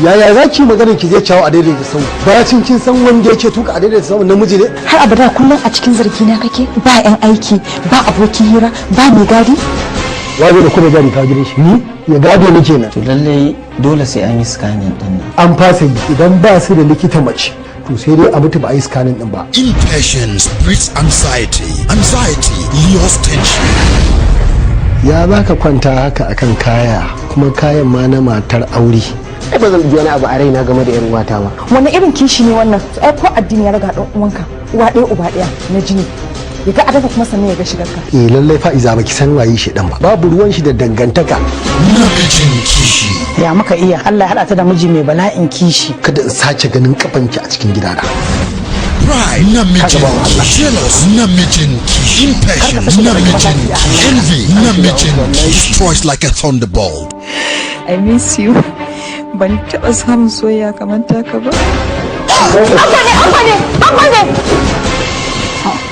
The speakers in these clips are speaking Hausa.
Yaya za ki maganar ki zai cawo a daidaita sau, bacin kin san wanda yake tuka a daidaita sau namiji ne? Har abada kullum a cikin zargi na kake. Ba yan aiki, ba abokin hira, ba mai gadi. Wazo da kuma gadi ka gidan shi, ni ya gado ni kenan. To lallai dole sai an yi scanning din nan. An fasa yi. Idan ba su da likita mace, to sai dai a mutu ba a yi scanning din ba. Impatience breeds anxiety. Anxiety lures tension. Ya za ka kwanta haka akan kaya, kuma kayan ma na matar aure? Ai ba zan ji wani abu a raina game da yar uwata ba. Wani irin kishi ne wannan? Ai ko addini ya raga dan uwanka, uwa ɗaya uba ɗaya na jini, ya ga adaka kuma sannan ya ga shigarka. Eh, lallai Fa'iza, baki san waye shi dan ba. Babu ruwan shi da dangantaka. Namijin Kishi. Ya muka iya, Allah ya haɗa ta da miji mai bala'in kishi. Kada in sace ganin kafanki a cikin gidana. Pride. Namijin Kishi. Jealous. Namijin Kishi. Impatience. Namijin Kishi. Envy. Namijin Kishi. Destroys like a thunderbolt. I miss you. Ban taɓa samun soyayya kamar taka ba. Abba ne, Abba ne, Abba ne.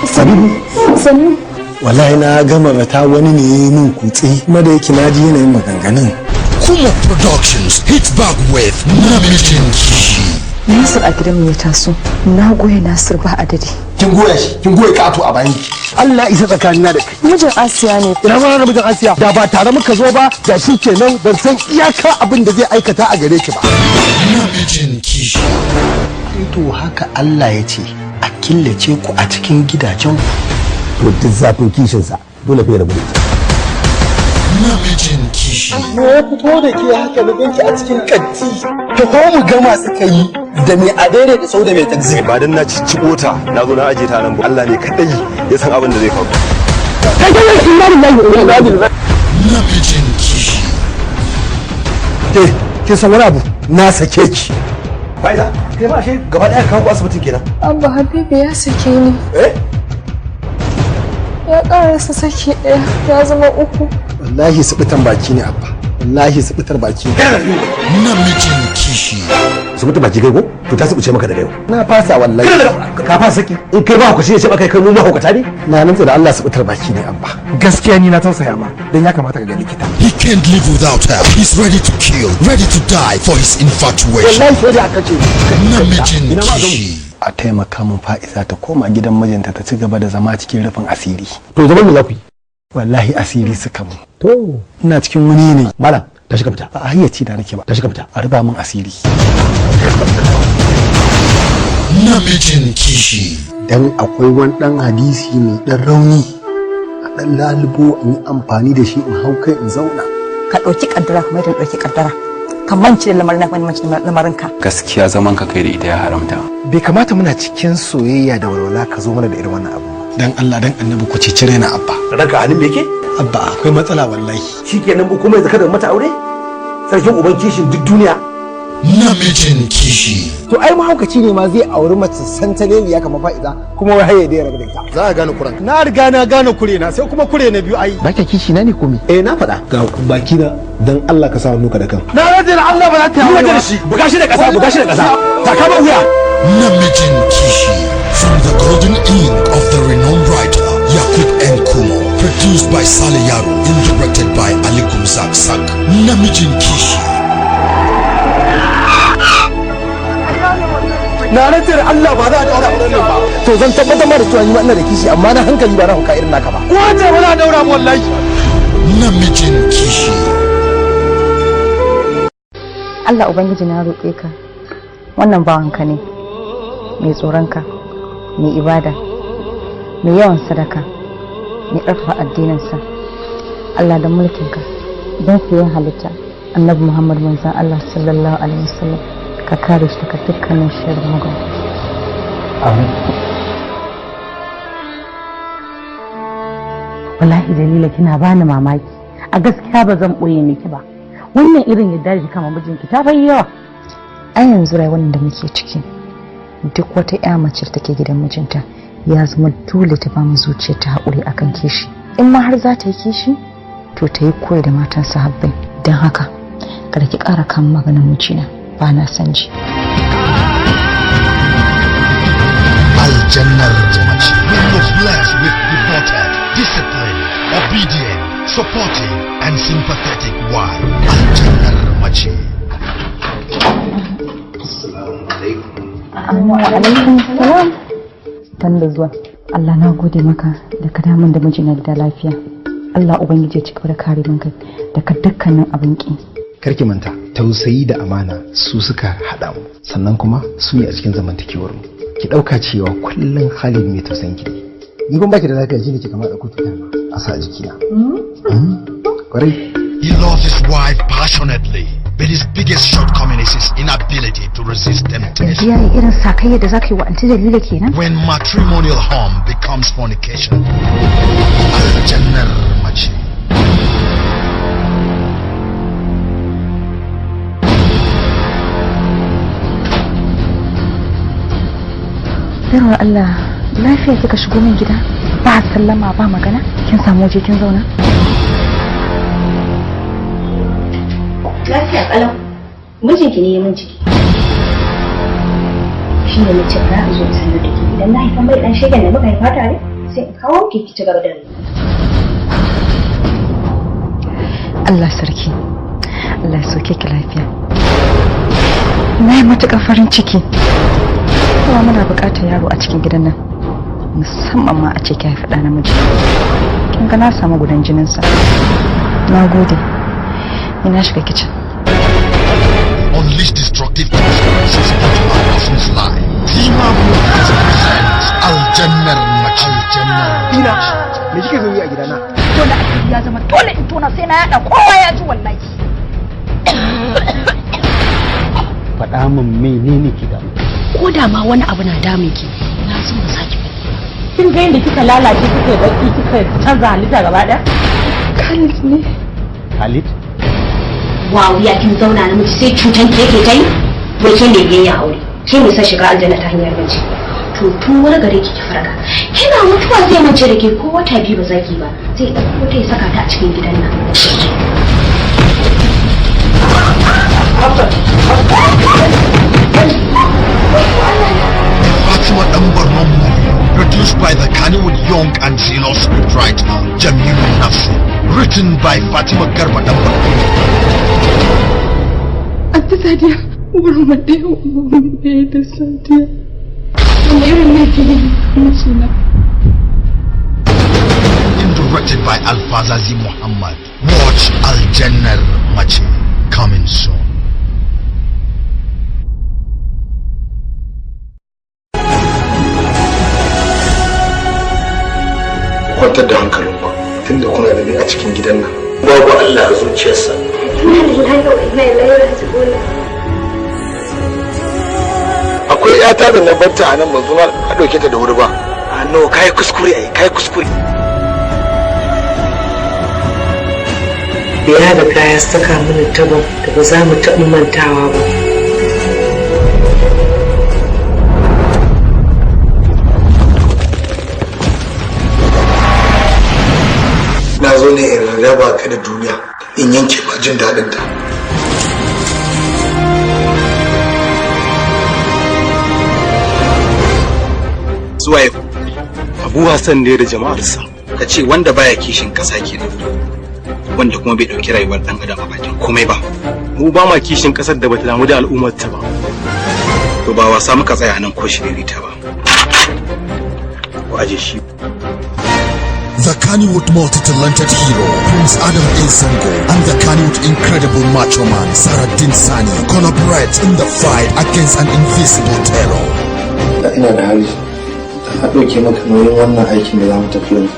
Sannu, sannu. Wallahi na gama rata wani ne ya yi min kutse, kuma da yake na ji yanayin maganganun. Kumo Productions hits back with Namijin Kishi. Nasir a gidanmu ya taso. Na goya Nasir ba adadi. Kin goya shi, kin goya kato a bayan ki. Allah isa tsakanina da kai. Mijin Asiya ne. Ina ma na mijin Asiya? Da ba tare muka zo ba, da shi kenan, ban san iyaka abin da zai aikata a gare ki ba. Namijin Kishi. To haka Allah ya ce a killace ku a cikin gidajen ku. To duk zafin kishinsa, dole fa ya rabu da ita. Namijin Kishi. Me ya fito da ke haka na ganki a cikin kanti? Ta ko mu gama suka yi da mai adere da sau da mai taxi. Ba dan na cicciɓo ta na zo na aje ta nan ba, Allah ne kadai ya san abin da zai faru. Kai kai, inna lillahi wa inna ilaihi raji'un. Namijin Kishi. Ke, kin san wani abu? Na sake ki. Faiza, kai ma ashe gaba daya kawo ku asibitin kenan? Abba, Habibu ya sake ni. Eh? Ya karasa saki ɗaya, ya zama uku. Wallahi subutan baki ne, Abba. Wallahi subutar baki ne. Namijin Kishi. Su mutu baki kai ko? To ta subuce maka daga yau. Na fasa wallahi. Ka fasa saki? In kai ba ku shi ya ce ba kai, kai mu mahaukata ne. Na nutsu da Allah, subutar baki ne, Abba. Gaskiya ni na tausaya ma, don ya kamata ka ga likita. He can't live without her. He's ready to kill, ready to die for his infatuation. Wallahi sai da aka ce. Namijin Kishi. A taimaka min, Fa'iza ta koma gidan mijinta, ta ci gaba da zama cikin rufin asiri. To zaman me za ku yi? Wallahi asiri suka mun. To. Ina cikin wani yanayi. Malam, tashi ka fita. Ba a hayyaci da nake ba. Tashi ka fita. A ruba min asiri. Namijin Kishi. Dan akwai wani dan hadisi mai dan rauni, a dan lalubo in yi amfani da shi in hau kai in zauna. Ka ɗauki kaddara kamar yadda ɗauki kaddara. Ka mance da lamarin, ka mance da lamarin ka. Gaskiya zaman ka kai da ita ya haramta. Bai kamata muna cikin soyayya da walwala ka zo mana da irin wannan abu. Dan Allah dan Annabi ku ceci raina, Abba. Ranka halin me yake? Abba, akwai matsala wallahi. Shikenan, mu kuma yanzu kada mata aure, sarkin uban kishin duk duniya. Namijin Kishi. To ai mahaukaci ne ma zai auri mace santaleliya kamar Fa'iza, kuma wai har ya daina rabu da ita. Za a gane kuran. Na riga na gane kure na, sai kuma kure na biyu ai. Ba ka kishi na ne ko me? Eh, na faɗa ga baki na, dan Allah ka sa hannu ka da kan. Na rage da Allah ba za ta yi da shi. Buga shi da ƙasa, buga shi da ƙasa. Taka ba wuya. Namijin Kishi. From the golden ink of the renowned writer Yakub N. Kumo. Produced by Saleh Yaro and directed by Ali Gumzak Sak. Namijin Kishi. Na rantse da Allah ba za a daura auren nan ba. To zan tabbatar ma da cewa ni ma ina da kishi, amma na hankali, ba na hauka irin naka ba. Ko ce ba za a daura mu wallahi. Namijin Kishi. Allah Ubangiji, na roƙe ka, wannan bawanka ne mai tsoronka, mai ibada, mai yawan sadaka, mai ƙarfafa addininsa. Allah, da mulkinka, don fiye halitta Annabi Muhammad manzon Allah sallallahu alaihi wasallam, ka kare shi daga dukkanin sharrin mugun. Amin. Wallahi Jamila, kina bani mamaki. A gaskiya ba zan ɓoye miki ba, wannan irin yadda da kama mijinki ta bai yawa. A yanzu rayuwar da muke ciki, duk wata 'ya mace da take gidan mijinta ya zama dole ta ba mu zuciya ta haƙuri akan kishi. In ma har za ta yi kishi, to ta yi koyi da matan sahabbai. Don haka kada ki ƙara kan maganin mijina, ba na son ji. Aljannar Mace. When you're blessed with devoted, disciplined, obedient, supportive, and sympathetic wife. Aljannar Mace. Wa alaikum salam. Dan da zuwa. Allah na gode maka da ka damun da mijina da lafiya. Allah Ubangiji ya cigaba da kare min kai daga dukkanin abin ki. Karki manta, tausayi da amana su suka haɗa mu, sannan kuma su ne a cikin zamantakewar mu. Ki ɗauka cewa kullum Khalid mai tausayin ki ne. Ni kuma baki da lafiya ji nake kamar ɗauko cutar ma a sa a jikina. Kwarai. He loves his wife passionately, but his biggest shortcoming is his inability to resist temptation. Yanzu yayi irin sakayya da zaka yi wa Anti Jalila kenan? When matrimonial harm becomes fornication, Aljannar Mace. Baiwar Allah, lafiya kika shigo min gida? Ba sallama ba magana? Kin samu waje kin zauna? Lafiya kalau. Mijinki ne ya min ciki. Shi ne mace ba in zo in sanar da ke idan na haifa mai dan shegen da muka haifa tare sai in kawo ki ki ci gaba da rayuwa. Allah sarki. Allah ya soke ki lafiya. Na yi matuƙar farin ciki. Kuma muna buƙatar yaro a cikin gidan nan. Musamman ma a ce ki haifi ɗa namiji. Kin ga na samu gudan jininsa. Na gode. Ni na shiga kicin. Unleash destructive consequences onto a person's life. Tima Movies presents Aljannar Mace. Aljannar Ina, me kike zo yi a gidana? Dole asiri ya zama dole in tona sai na yada kowa ya ji wallahi. Faɗa min menene ke damu? Ko da ma wani abu na damun ki, na san ba za ki faɗi ba. Kin ga yadda kika lalace kika baki kika canza halitta gaba ɗaya? Khalid ne. Khalid? Wawu ya kin zauna namiji sai cutan ki yake ta yi? Wai ke ne biyayya aure? Ke ne sa shiga aljanna ta hanyar mace? To tun wani gare ki ki farga. Kina mutuwa zai mance da ke ko wata biyu ba za ki ba. Zai ɗauko ta ya saka ta a cikin gidan nan. Fatima Dambarno movie, produced by the Kannywood young and zealous scriptwriter Jamilu Nafsu, written by Fatima Garba Dambarno. Anti Sadiya, uwar mu ɗaya uban mu ɗaya da Sadiya. Wani irin laifi ne mijina? And directed by Alfazazi Muhammad. Watch Aljannar Mace coming soon. Kwantar da hankalinku tunda kuna da ni a cikin gidan nan. Babu Allah a zuciyarsa. Inna lillahi wa inna ilaihi raji'un. Akwai yata da na barta a nan ban zo na ɗauke ta da wuri ba. A no, kai kuskure ai, kai kuskure. Ya riga ya saka mana tabon da ba za mu taɓa mantawa ba. Na zo ne in raba ka da duniya, in yanke ma jin daɗin ta. Zuwa Abu Hassan ne da jama'arsa. Ka ce wanda baya kishin ƙasa kenan. Wanda kuma bai ɗauki rayuwar ɗan adam a bakin komai ba. Mu ba ma kishin ƙasar da bata damu da al'ummarta ba. To ba wasa muka tsaya nan ko shiririta ba. Ku aje shi. The Kannywood multi-talented hero, Prince Adam A. Zango, and the Kannywood incredible macho man, Saradin Sani, collaborate in the fight against an invisible terror. Da ina da hali, da na ɗauke maka nauyin wannan aikin da za mu tafi yanzu.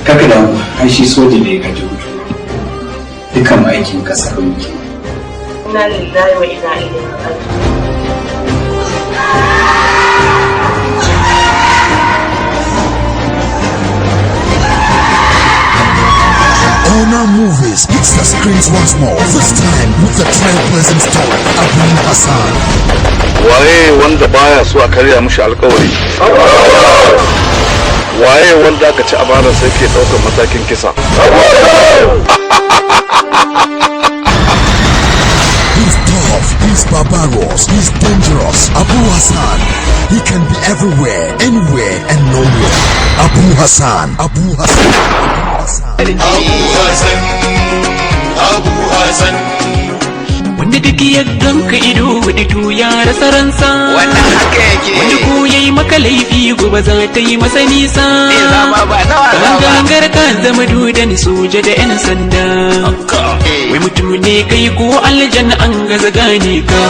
Kaka da ai shi soja ne ka ji hutu. Dukan aikin kasar muke. Inna lillahi wa inna ilaihi raji'un. Honor Movies hits the screens once more, this time with the trailblazing story, Abu Hassan. Waye wanda baya so a karya mishi alkawari? Waye wanda aka ci amana sai ke ɗaukar matakin kisa? He's tough, he's barbarous, he's dangerous. Abu Hassan. He can be everywhere, anywhere, and nowhere. Abu Hassan. Abu Hassan. Abu Hassan. Abu Hassan, Abu Hassan. Wanda duk ya ganka kuɗi to ya rasa ransa. Wannan haka yake. Wani ko yayi maka laifi gobe za ta yi masa nisa. Kamar gangar ka zama dudan soja da 'yan sanda. Wai mutum ne kai ko aljanna an gaza gane ka.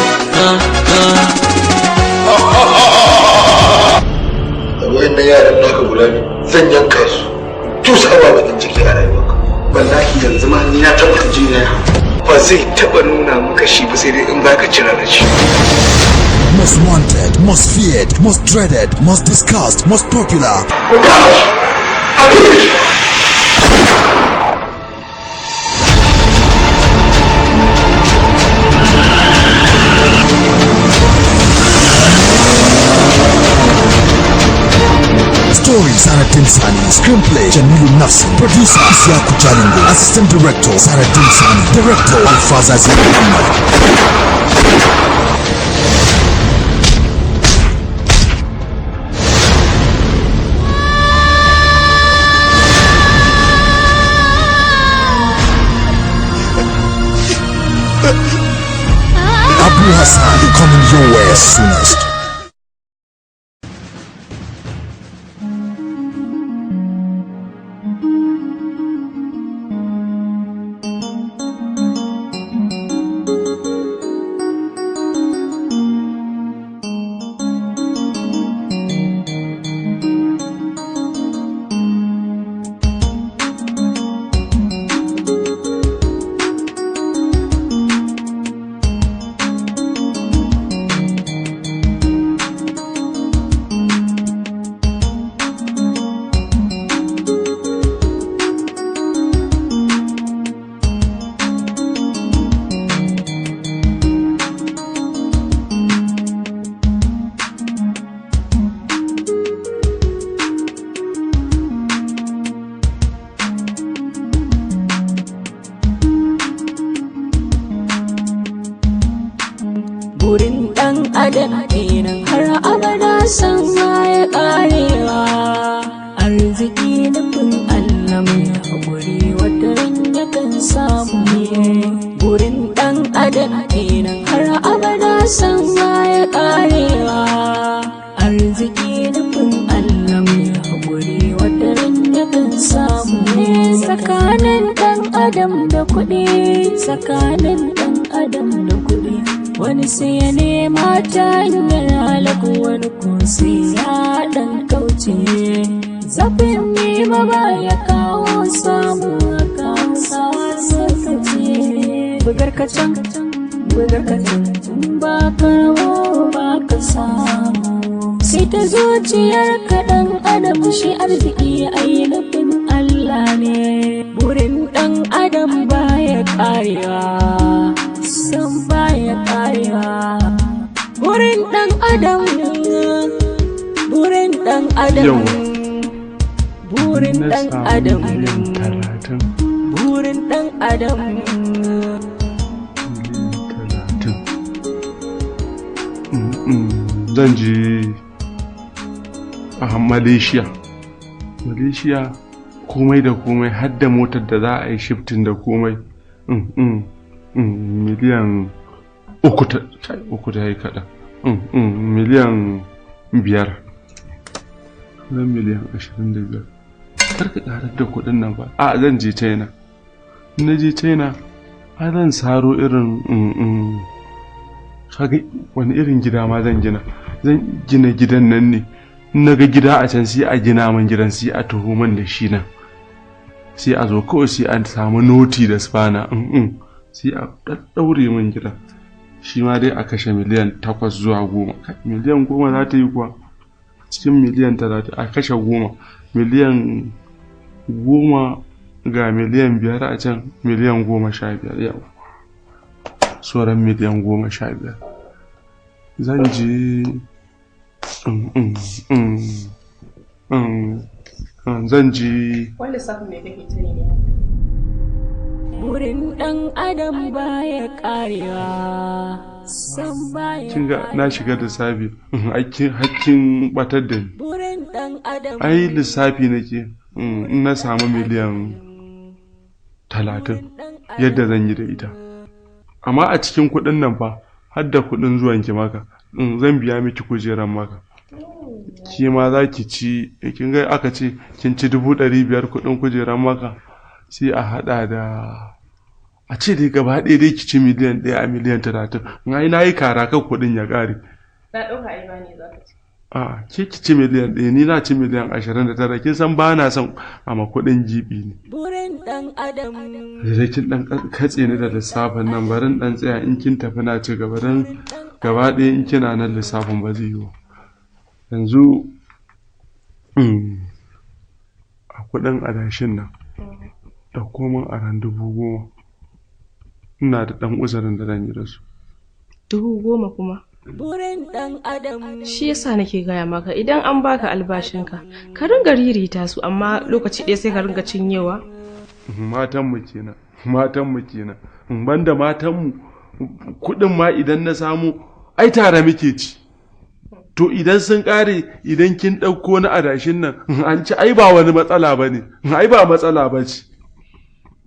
Da wayannan yaran naka guda biyu zan yanka su tusawa bakin ciki a rayuwarka. Wallahi yanzu ma ni na tabbata jini na ba zai taba nuna maka shi ba, sai dai in baka cira da shi. Most wanted, most feared, most dreaded, most discussed, most popular. Story Saratin Sani, screenplay Jamilu Nafsi, producer Isiaku Jalingo, assistant director Saratin Sani, director Alfazazi Muhammad. Abu Hassan coming your way soonest. Burin ɗan adam kenan har abada san ya ƙarewa. Arziki nufin Allah, mai haƙuri wata ran yakan samu. Burin ɗan adam kenan har abada san ya ƙarewa. Arziki nufin Allah, mai haƙuri wata ran yakan samu. Tsakanin ɗan adam da kuɗi, tsakanin ɗan adam da kuɗi, wani sai ya nema ta hanyar halaku, wani ko sai ya ɗan kauce. Zafin nema ba ya kawo samu, kawo suka ce bugar ka can, bugar ka can, ba ka rabo ba ka samu, sai ta zuciyar ka ɗan adam. Shi arziki ai nufin Allah ne. Burin ɗan adam baya karewa, san baya karewa. Burin ɗan adam, burin ɗan adam, burin ɗan adam, 30. Burin ɗan adam. 30. Zan je a Malaysia. Malaysia komai da komai, har da motar da za a yi shifting da komai. Miliyan 3 ta, kai, 3 ta yi kaɗan. Miliyan 5, zan miliyan 25. Kar ka ƙarar da kuɗin nan ba. A zan je China. In na je China a zan saro irin kaga wani irin gida ma zan gina. Zan gina gidan nan ne. In na ga gida a can, sai a gina min gidan, sai a taho min da shi nan, sai a zo kawai sai an samu noti da spana, sai a ɗaɗɗaure min gidan. Shi ma dai a kashe miliyan 8 zuwa 10. Kai, miliyan 10 za ta yi kuwa? Cikin miliyan 30 a kashe 10, miliyan 10 ga miliyan 5 a can, miliyan 15. Yau sauran miliyan 15. Zan je zan je Wani lissafin me kake ta yi ne? Burin ɗan adam baya karewa, san baya. Kin ga na shiga lissafi, hakkin batar da ni. Burin ɗan adam. Ai lissafi nake, in na samu miliyan 30 yadda zan yi da ita. Amma a cikin kuɗin nan fa Har da kuɗin zuwan ki maka. Zan biya miki kujeran maka. Ki ma za ki ci, kin ga aka ce kin ci 500,000 kuɗin kujeran maka, sai a haɗa da a ce dai gaba ɗaya dai ki ci miliyan 1 a miliyan 30. Ai na yi kara kan kuɗin ya ƙare. Na ɗauka ai ba ne za ka ci. A ke ki ci miliyan 1, ni na ci miliyan 29. Kin san ba na son a ma kuɗin jibi ne. Burin ɗan adam. Sai kin ɗan katse ni da lissafin nan, barin ɗan tsaya, in kin tafi na ci gaba, don gaba ɗaya in kina nan lissafin ba zai yiwu. Yanzu a kuɗin adashin nan, ɗauko min aran 10,000, ina da ɗan uzurin da zan yi da su. 10,000 kuma? Burin ɗan adam. Shi yasa nake gaya maka, idan an baka albashinka ka ringa ririta su, amma lokaci ɗaya sai ka ringa cinyewa. Matanmu kenan, matanmu kenan. Banda matanmu, kuɗin ma idan na samu ai tare muke ci. To idan sun ƙare, idan kin ɗauko na adashin nan an ci, ai ba wani matsala ba ne, ai ba matsala ba ce.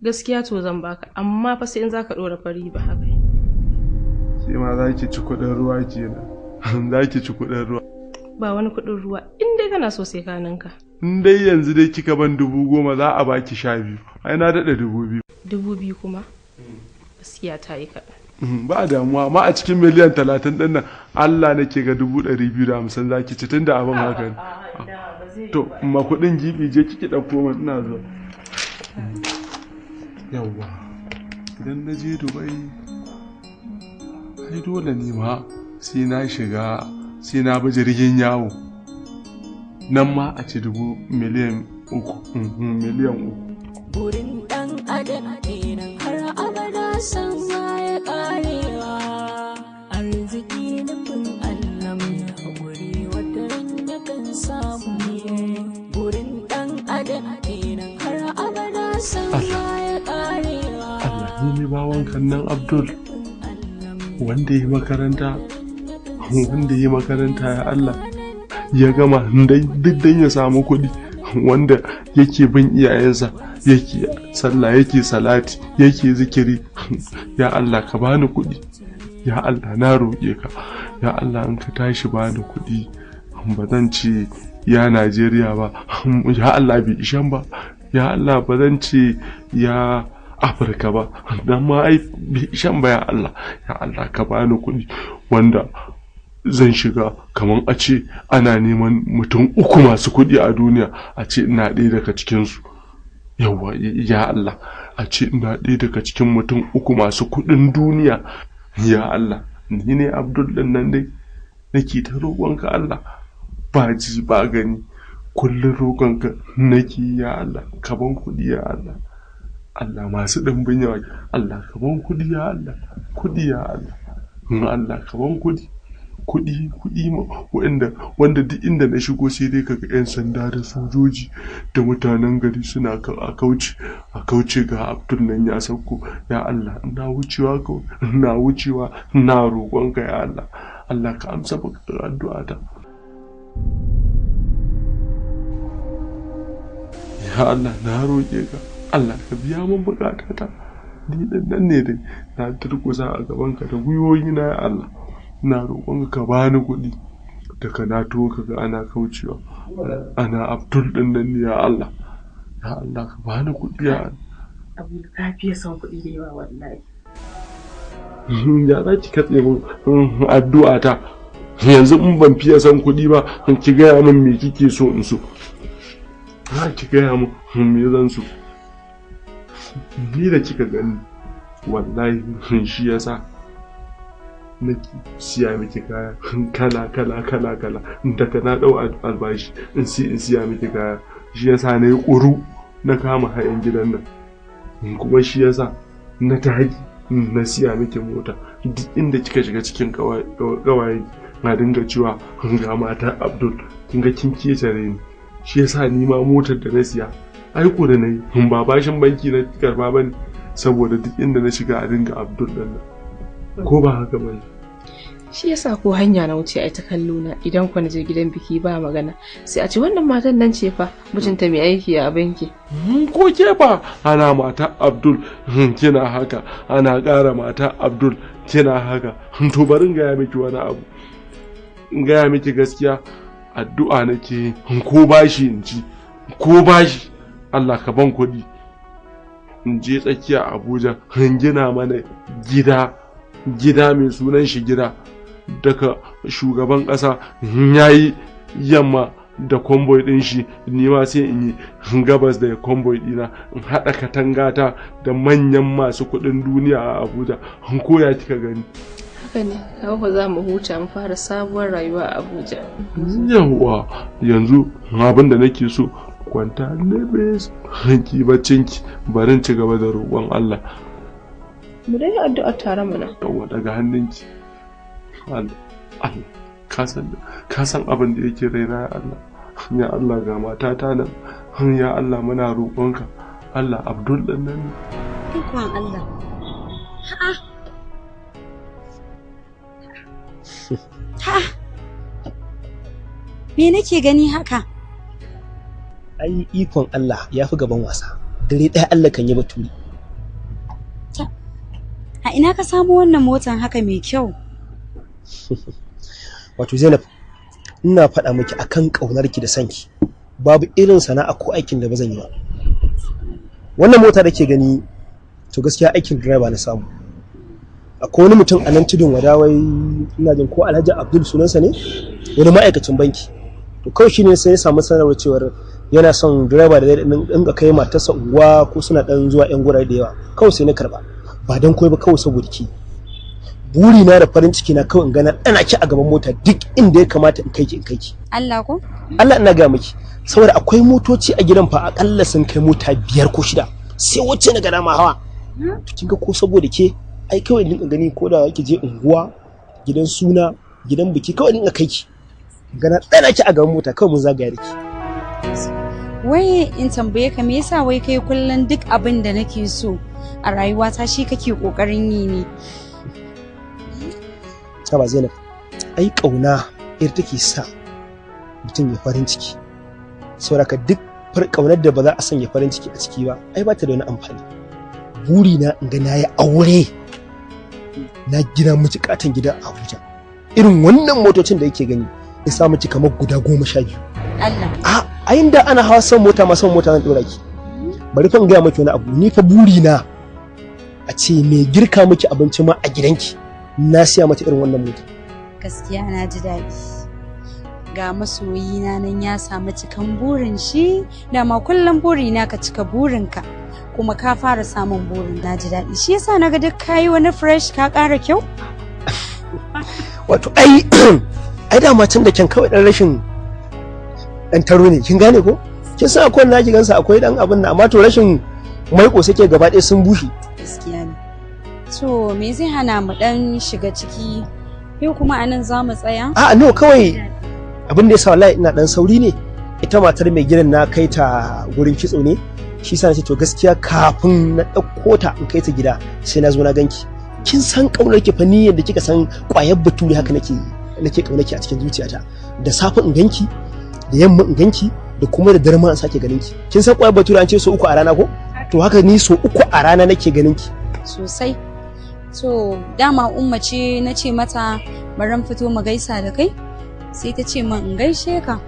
Gaskiya to zan baka, amma fa sai in zaka ɗora fari ba haka. Sai ma za ki ci kuɗin ruwa kenan, za ki ci kuɗin ruwa. Ba wani kuɗin ruwa, in dai kana so sai ka ninka. In dai yanzu dai kika ban 10,000, za a baki 12,000, ai na daɗa 2,000. 2,000 kuma? Gaskiya ta yi kaɗan. Ba damuwa, ma a cikin miliyan 30 ɗin nan, Allah nake ga 250,000 za ki ci, tun da abin haka ne. To ma kuɗin gibi, je kiki ɗauko min, ina zuwa. Yawwa, idan na je Dubai ai dole ne ma sai na shiga, sai na bi jirgin yawo, nan ma a ci 3 miliyan, miliyan 3. Burin ɗan adam kenan har abada san ya ƙarewa. Arziki nufin Allah, mai haƙuri wata ran yakan samu. Burin ɗan adam kenan har abada san ya ƙarewa. Allah, ni ne bawan nan Abdul wanda yi makaranta, wanda yi makaranta, ya Allah, ya gama duk dan ya samu kuɗi, wanda yake bin iyayensa, yake sallah, yake salati, yake zikiri. Ya Allah, ka bani kuɗi. Ya Allah, na roƙe ka. Ya Allah, in ka tashi bani kuɗi, ba zan ce ya Najeriya ba, ya Allah, bai ishan ba. Ya Allah, ba zan ce ya Afirka ba, dan ma ai bai ishan ba. Ya Allah, ya Allah, ka bani kuɗi wanda zan shiga kamar a ce ana neman mutum uku masu kuɗi a duniya, a ce ina ɗaya daga cikinsu. Yawwa, ya Allah, a ce ina ɗaya daga cikin mutum uku masu kuɗin duniya. Ya Allah, ni ne Abdul ɗin nan dai nake ta roƙonka, Allah, ba ji ba gani, kullum roƙonka nake, ya Allah, ka ban kuɗi, ya Allah, Allah masu ɗimbin yawa. Allah, ka ban kuɗi, ya Allah, kuɗi, ya Allah, Allah, ka ban kuɗi, kuɗi, kuɗi wanda wanda duk inda na shigo sai dai kaga 'yan sanda da sojoji da mutanen gari suna a kauce, a kauce, ga Abdul nan ya sauko. Ya Allah, ina wucewa ka, ina wucewa ina roƙonka, ya Allah. Allah, ka amsa addu'a ta. Ya Allah, na roƙe ka. Allah, ka biya min buƙatata. Ni din nan ne dai na durƙusa a gaban ka da gwiwoyi na, ya Allah, ina roƙon ka bani kuɗi. Daga na to ka ga ana kaucewa, ana Abdul din nan ne. Ya Allah, ya Allah, ka bani kuɗi, ya Allah. Abu, ka fiye son kuɗi da yawa wallahi. Ya za ki katse min addu'a ta yanzu? In ban fiye son kuɗi ba, ki gaya min me kike so in so. Za ki gaya min me zan so. Ni da kika gani, wallahi shi yasa nake siya miki kaya kala kala kala kala. Daga na ɗau albashi in si in siya miki kaya. Shi yasa na yi ƙuru na kama hayan gidan nan, kuma shi yasa na tahi na siya miki mota. Duk inda kika shiga cikin ƙawaye na dinga cewa ga mata Abdul. Kin ga kin ketare ni. Shi yasa ni ma motar da na siya aiko da na yi, ba bashin banki na karba ba ne, saboda duk inda na shiga a dinga Abdul ɗin nan. Ko ba haka ba ne? Shi yasa ko hanya na wuce ai ta kallo na, idan ku je gidan biki ba magana sai a ce wannan matan nan ce fa mijinta mai aiki a banki. Ko ke ba ana mata Abdul kina haka, ana ƙara mata Abdul kina haka. To bari in gaya miki wani abu, in gaya miki gaskiya, addu'a nake ko bashi in ci, ko bashi Allah ka ban kuɗi in je tsakiya Abuja in gina mana gida, gida mai sunan shi gida, daga shugaban ƙasa yayi yamma da convoy ɗin shi, ni ma sai in yi gabas da convoy ɗina, in haɗa katangata da manyan masu kuɗin duniya a Abuja. In koya kika gani? Haka ne, kawo za mu huta mu fara sabuwar rayuwa a Abuja. Yawwa, yanzu abin da nake so, kwanta lebes ki baccinki, barin ci gaba da roƙon Allah. Mu dai addu'a tare mana. Yawwa, daga hannunki. Allah, Allah, ka san abin da yake raina ya Allah. Ya Allah, ga matata nan. Ya Allah, muna roƙonka. Allah, Abdul ɗin nan. Ikon Allah. Ha'a. Ha'a. Me nake gani haka? Ai ikon Allah ya fi gaban wasa. Dare ɗaya Allah kan yi baturi. A ina ka samu wannan motan haka mai kyau? Wato Zainab, ina faɗa miki akan ƙaunarki da sanki, babu irin sana'a ko aikin da ba zan yi ba. Wannan mota da ke gani, to gaskiya aikin driver na samu. Akwai wani mutum a nan tudun wadawai, ina jin ko Alhaji Abdul sunansa ne, wani ma'aikacin banki. To kawai shine sai ya samu sanarwar cewar yana son driver da zai dinga kai matarsa unguwa ko suna dan zuwa yan gurare da yawa. Kawai sai na karba, ba dan koyi ba, kawai saboda ki. Buri na da farin ciki na kawai in ga na dana ki a gaban mota duk inda ya kamata in kai ki, in kai ki. Allah ko? Allah, ina ga miki, saboda akwai motoci a gidan fa akalla sun kai mota 5 ko 6, sai wacce na ga dama hawa. To kin ga ko saboda ke, ai kawai dinka gani ko da kike je unguwa, gidan suna, gidan biki, kawai dinka kai ki. Ga na dana ki a gaban mota kawai mun zagaya da ki. Wai in tambaye ka, me yasa wai kai kullun duk abin da nake so a rayuwata shi kake kokarin yi ne? Saba Zainab, ai kauna ita take sa mutum ya farin ciki. Saboda duk kaunar da ba za a sanya farin ciki a ciki ba, ai ba ta da wani amfani. Buri na in ga na yi aure, na gina miki katon gida a Abuja. Irin wannan motocin da yake gani, in sa miki kamar guda 12. Allah. A a inda ana hawa son mota ma son mota zan dora ki. Bari fa in gaya miki wani abu, ni fa buri na a ce mai girka miki abinci ma a gidanki, na siya mata irin wannan mota. Gaskiya na ji daɗi. Ga masoyina nan ya samu cikan burin shi, dama kullum burina ka cika burinka, kuma ka fara samun burin, na ji daɗi. Shi yasa naga duk kayi wani fresh, ka ƙara kyau. Wato ai ai dama can da kyan kawai dan rashin dan taro ne, kin gane ko? Kin san akwai na ki gansa akwai dan abin nan, amma to rashin maiko suke gaba ɗaya sun bushe. Gaskiya ne. To me zai hana mu dan shiga ciki? Yau kuma anan za mu tsaya? A'a no, kawai abin da yasa wallahi ina dan sauri ne, ita matar mai gidan na kai ta gurin kitso ne, shi yasa nace to gaskiya kafin na ɗauko ta in kai ta gida sai na zo na ganki. Kin san kaunar ki fa ni yadda kika san ƙwayar bature haka nake nake kaunar ki a cikin zuciyata. Da safe in ganki, da yamma in ganki, da kuma da dare ma in sake ganin ki. Kin san ƙwayar bature an ce so 3 a rana ko? To haka ni so 3 a rana nake ganin ki. Sosai. To dama Umma ce na ce mata bari in fito mu gaisa da kai, sai ta ce min in gaishe ka,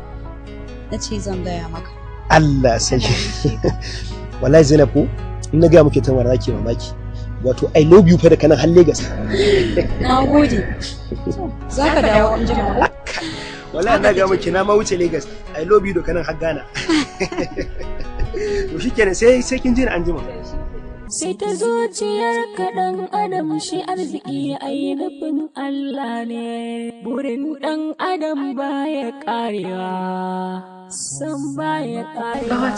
na ce zan gaya maka. Allah sai. Wallahi Zainab ko in na gaya muke ta mara zaki mamaki. Wato I love you fa da kanan har Lagos. Na gode. Za ka dawo an jima ko? Wallahi na ga muke na ma wuce Lagos. I love you da kanan har Ghana. To shikenan sai kin ji ni an jima. Sai ta zuciyar ka ɗan adam, shi arziki ai nufin Allah ne. Burin ɗan adam baya ƙarewa, san baya ƙarewa.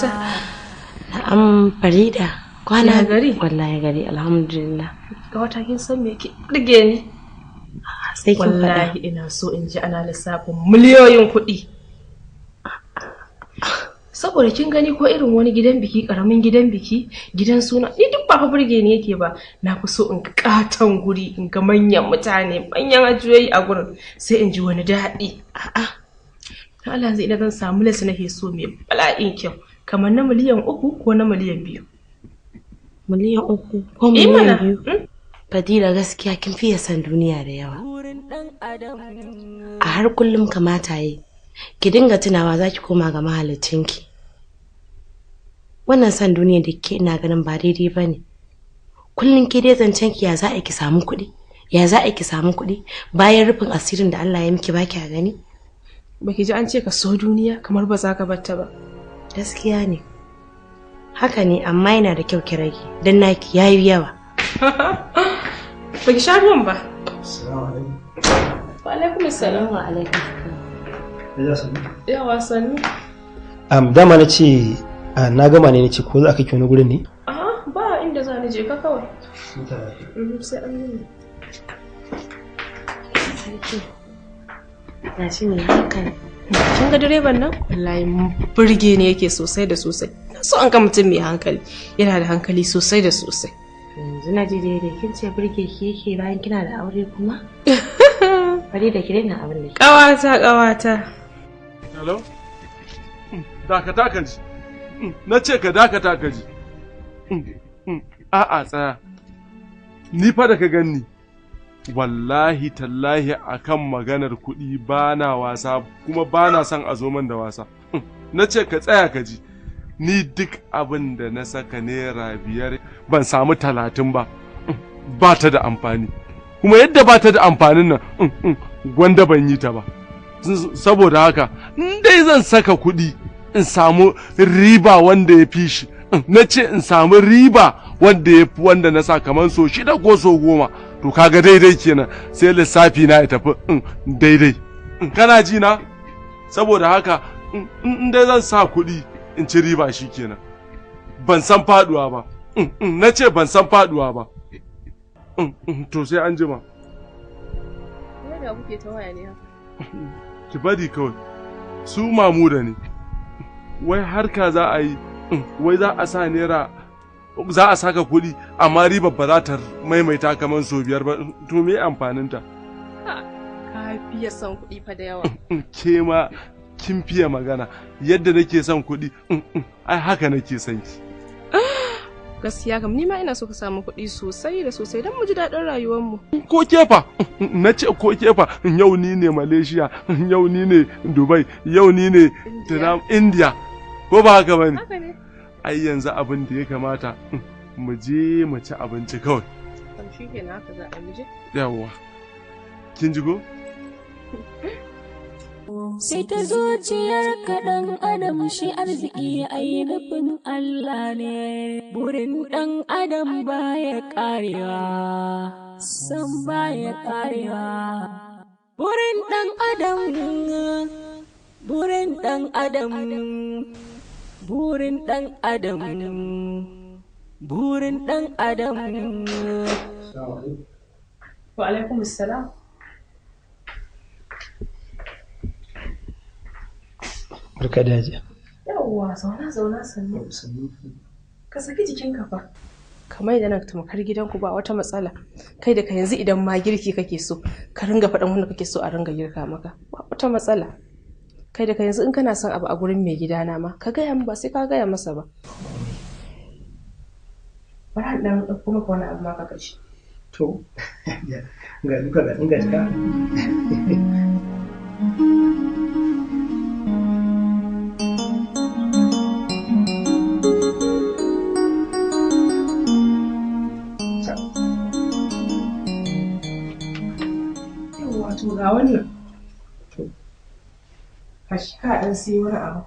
Na'am Farida, kwana Ya gari? Wallahi gari alhamdulillah. Gawata, kin san me ke burge ni? Sai kin faɗa. Wallahi ina so in ji ana lissafin miliyoyin kuɗi. Saboda kin gani ko irin wani gidan biki, karamin gidan biki, gidan suna, ni duk ba fa burge ni yake ba. Na fi so in ga katon guri, in ga manyan mutane, manyan ajiyoyi a gurin, sai in ji wani daɗi. A'a. Dan Allah yanzu idan zan samu lesa nake so mai bala'in kyau, kamar na miliyan 3 ko na miliyan 2. Miliyan 3 ko Eh mana. miliyan 2? Fadila, gaskiya kin fiye san duniya da yawa. A har kullum kamata yi ki dinga tunawa za ki koma ga mahalicinki. Wannan san duniya da ke ina ganin ba daidai ba ne. Kullum ke dai zancen ki ya za a ki samu kuɗi, ya za a ki samu kuɗi, bayan rufin asirin da Allah ya miki ba ki gani. Baki ji an ce ka so duniya kamar ba za ka batta ba. Gaskiya ne. Haka ne, amma yana da kyau ki rage don naki yayi yawa. Baki sha ruwan ba. Assalamu alaikum. Wa alaikum assalam. Wa alaikum. Yawa, sannu. Dama na ce na gama ne, na ce ko za a kai ki wani gurin ne? A'a, ba inda za ni, je ka kawai. Sai an yi. Sarki. Na shi ne hankali. Kin ga direban nan? Wallahi burge ne yake sosai da sosai. Na so an ga mutum mai hankali. Yana da hankali sosai da sosai. Yanzu na ji daidai kin ce burge ki yake bayan kina da aure kuma? Bari da ki daina abin da ke. Ƙawata, ƙawata. Hello? Dakata ka ji. Na ce ka dakata ka ji. A'a, tsaya. Ni fa da ka ganni. Wallahi tallahi akan maganar kuɗi ba na wasa, kuma ba na son a zo man da wasa. Na ce ka tsaya ka ji. Ni duk abin da na saka ₦5 ban samu 30 ba. Ba ta da amfani. Kuma yadda ba ta da amfanin nan, gwanda ban yi ta ba. Saboda haka in dai zan saka kuɗi in samu riba wanda ya fi shi, na ce in samu riba wanda ya fi wanda na sa kamar so 6 ko so 10, to kaga daidai kenan, sai lissafi na ya tafi daidai. Kana ji na? Saboda haka in dai zan sa kuɗi in ci riba, shi kenan. Ban san faduwa ba. Na ce ban san faduwa ba. To sai an jima. Da kuke ta waya ne haka? Ki bari kawai, su mamuda ne. Wai harka za a yi, wai za a sa naira, za a saka kuɗi, amma ribar ba za ta maimaita kamar sau 5 ba. To me amfaninta? Ka fiye son kuɗi fa da yawa. Ke ma kin fiye magana. Yadda nake son kuɗi, ai haka nake son ki. Gaskiya kam ni ma ina so ka samu kuɗi sosai da sosai don mu ji daɗin rayuwarmu. Ko kefa, na ce ko kefa, yau ni ne Malaysia, yau ni ne Dubai, yau ni ne India, ko ba haka bane? Haka ne. Ai yanzu abin da ya kamata mu je mu ci abinci kawai. Kam shi kenan, haka za a mu je. Yawwa. Kin ji ko? Sai ta zuciyar kaɗan adam, shi arziki ai nufin Allah ne. Burin ɗan adam baya ƙarewa, san baya ƙarewa. Burin ɗan adam, burin ɗan adam, burin ɗan adam, burin ɗan adam. Wa alaikum assalam. Barka da hajiya. Yawwa, zauna zauna, sannu. Ka saki jikinka fa. Kamar yadda na tamkar gidanku, ba wata matsala. Kai da ka yanzu idan ma girki kake so, ka ringa faɗan wanda kake so a ringa girka maka. Ba wata matsala. Kai da ka yanzu in kana son abu a gurin mai gidana ma, ka gaya min, ba sai ka gaya masa ba. Bari in ɗan ɗauko maka wani abu ma ka kashe. To, ga duka ga ɗin gaska. Yawwa, to ga wannan. Ka shi ka ɗan sai wani abu.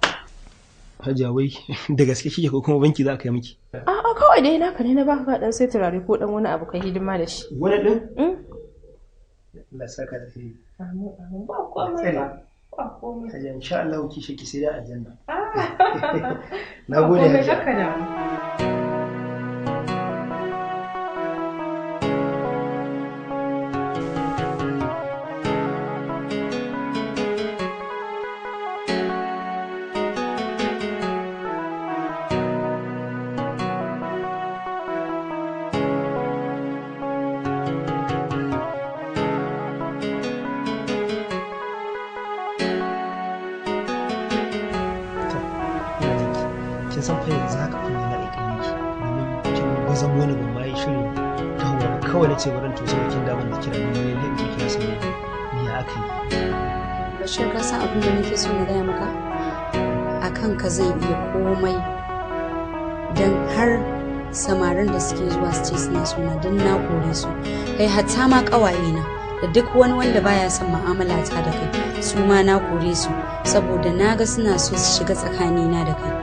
Hajiya, wai da gaske kike ko kuma banki za ka yi miki? A'a, kawai dai naka ne na baka, ka ɗan sai turare ko ɗan wani abu ka hidima da shi. Wani ɗin? Allah saka da kai. Amin amin, ba komai ba. Ba komai. Hajiya, insha Allah ki shi ki sai da aljanna. Ba Na gode komai, hajiya. haka damu. Kawai na ce barin to sai kin dawo da kira ni ne in kira sai ya aka yi. Bashir, ka san abin da nake so na gaya maka? A kanka zan iya komai, don har samarin da suke zuwa su ce suna suna don na kore su. Kai, hatta ma ƙawaye na da duk wani wanda baya son mu'amala ta da kai, su ma na kore su, saboda na ga suna so su shiga tsakanina da kai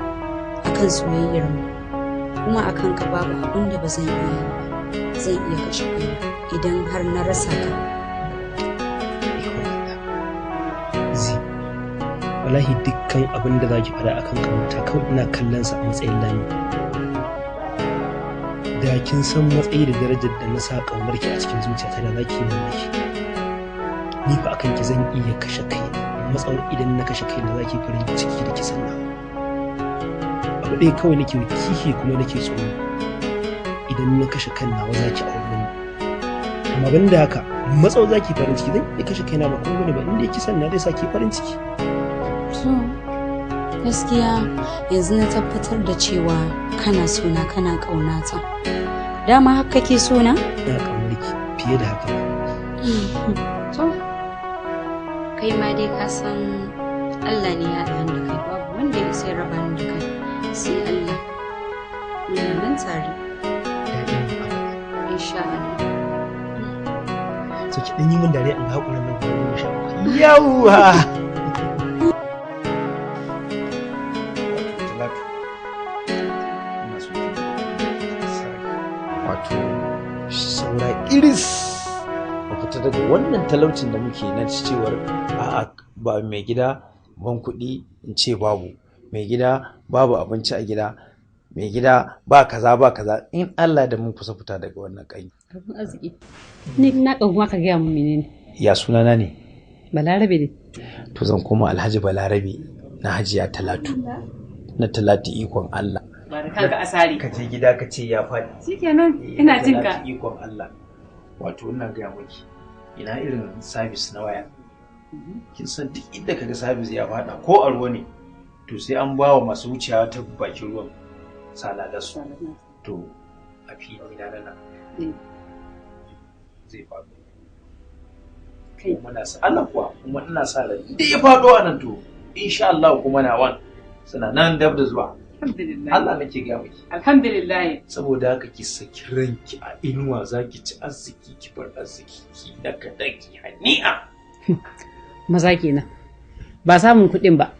akan soyayyar mu. Kuma akan ka babu abin da ba zan iya yi ba. Zan iya kashe kaina idan har na rasa ka. Zi, wallahi dukkan abin da zaki faɗa akan kamata kawai ina kallon sa a matsayin lami. Da kin san matsayi da darajar da na sa ƙaunar ki a cikin zuciyata, da zaki yi mamaki. Ni fa akan ki zan iya kashe kaina, matsawar idan na kashe kaina zaki farin ciki da kisan nawa. Abu ɗaya kawai nake kishi kuma nake tsoro, idan na kashe kan nawa zaki auri wani. Amma ban da haka, matsawar zaki farin ciki, zan iya kashe kaina, ba kuma bane ba, inda kisan na zai sa ki farin ciki. So gaskiya yanzu na tabbatar da cewa kana sona, kana ƙaunata. Dama haka kake sona? Ina ƙaunar ki fiye da haka. To, kai ma dai ka san Allah ne ya haɗa ni da kai, babu wanda ya isa ya raba ni da kai sai Allah. Muna nan tare. Insha Allah. So ki ɗan yi min dariya in ga haƙurin nan guda 17. Yawwa! Talatu, ina so ki wato saura iris mu fita daga wannan talaucin da muke na cewar a'a ba mai gida ban kuɗi, in ce babu mai gida, babu abinci a gida, mai gida ba kaza ba kaza. In Allah da mun kusa fita daga wannan kai. Abin arziki. Ni na ƙagu ka gaya mun menene? Ya sunana ne? Balarabe ne. To, zan koma Alhaji Balarabe na Hajiya Talatu, na Talatu ikon Allah. Ba da kanka asari. Ka je gida ka ce ya faɗi. Shikenan, ina jin ka. Talatu ikon Allah. Wato ina gaya miki, ina irin sabis na waya, kin san duk inda kaga sabis ya faɗa ko a ruwa ne, to sai an ba wa masu wucewa ta bakin ruwan salalarsu. To, a fili na nan zai faɗo. Kuma na sa Allah kuwa, kuma ina sa ran inda ya faɗo a nan, to insha Allah kuma nawan suna nan dab da zuwa. Alhamdulillah. Allah nake gaya miki. Alhamdulillah. Saboda haka ki saki ranki a inuwa, zaki ci arziki, ki bar arziki, ki daka daki hani'a. Maza kenan. Ba samun kuɗin ba.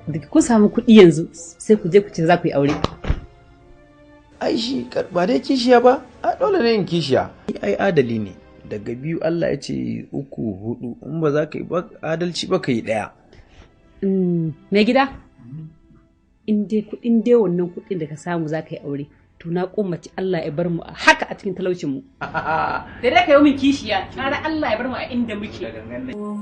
Da kun samu kuɗi yanzu sai ku je ku ce za ku yi aure. Ai shi ba dai kishiya ba, a dole ne in kishiya. Ai adali ne. Daga biyu Allah ya ce uku, hudu, in ba za ka yi ba adalci ba, ka yi ɗaya. Mai gida? In dai kuɗin dai wannan kuɗin da ka samu za ka yi aure, to na kummaci Allah ya bar mu a haka a cikin talaucin mu. Da dai ka yi min kishiya, ƙara Allah ya bar mu a inda muke.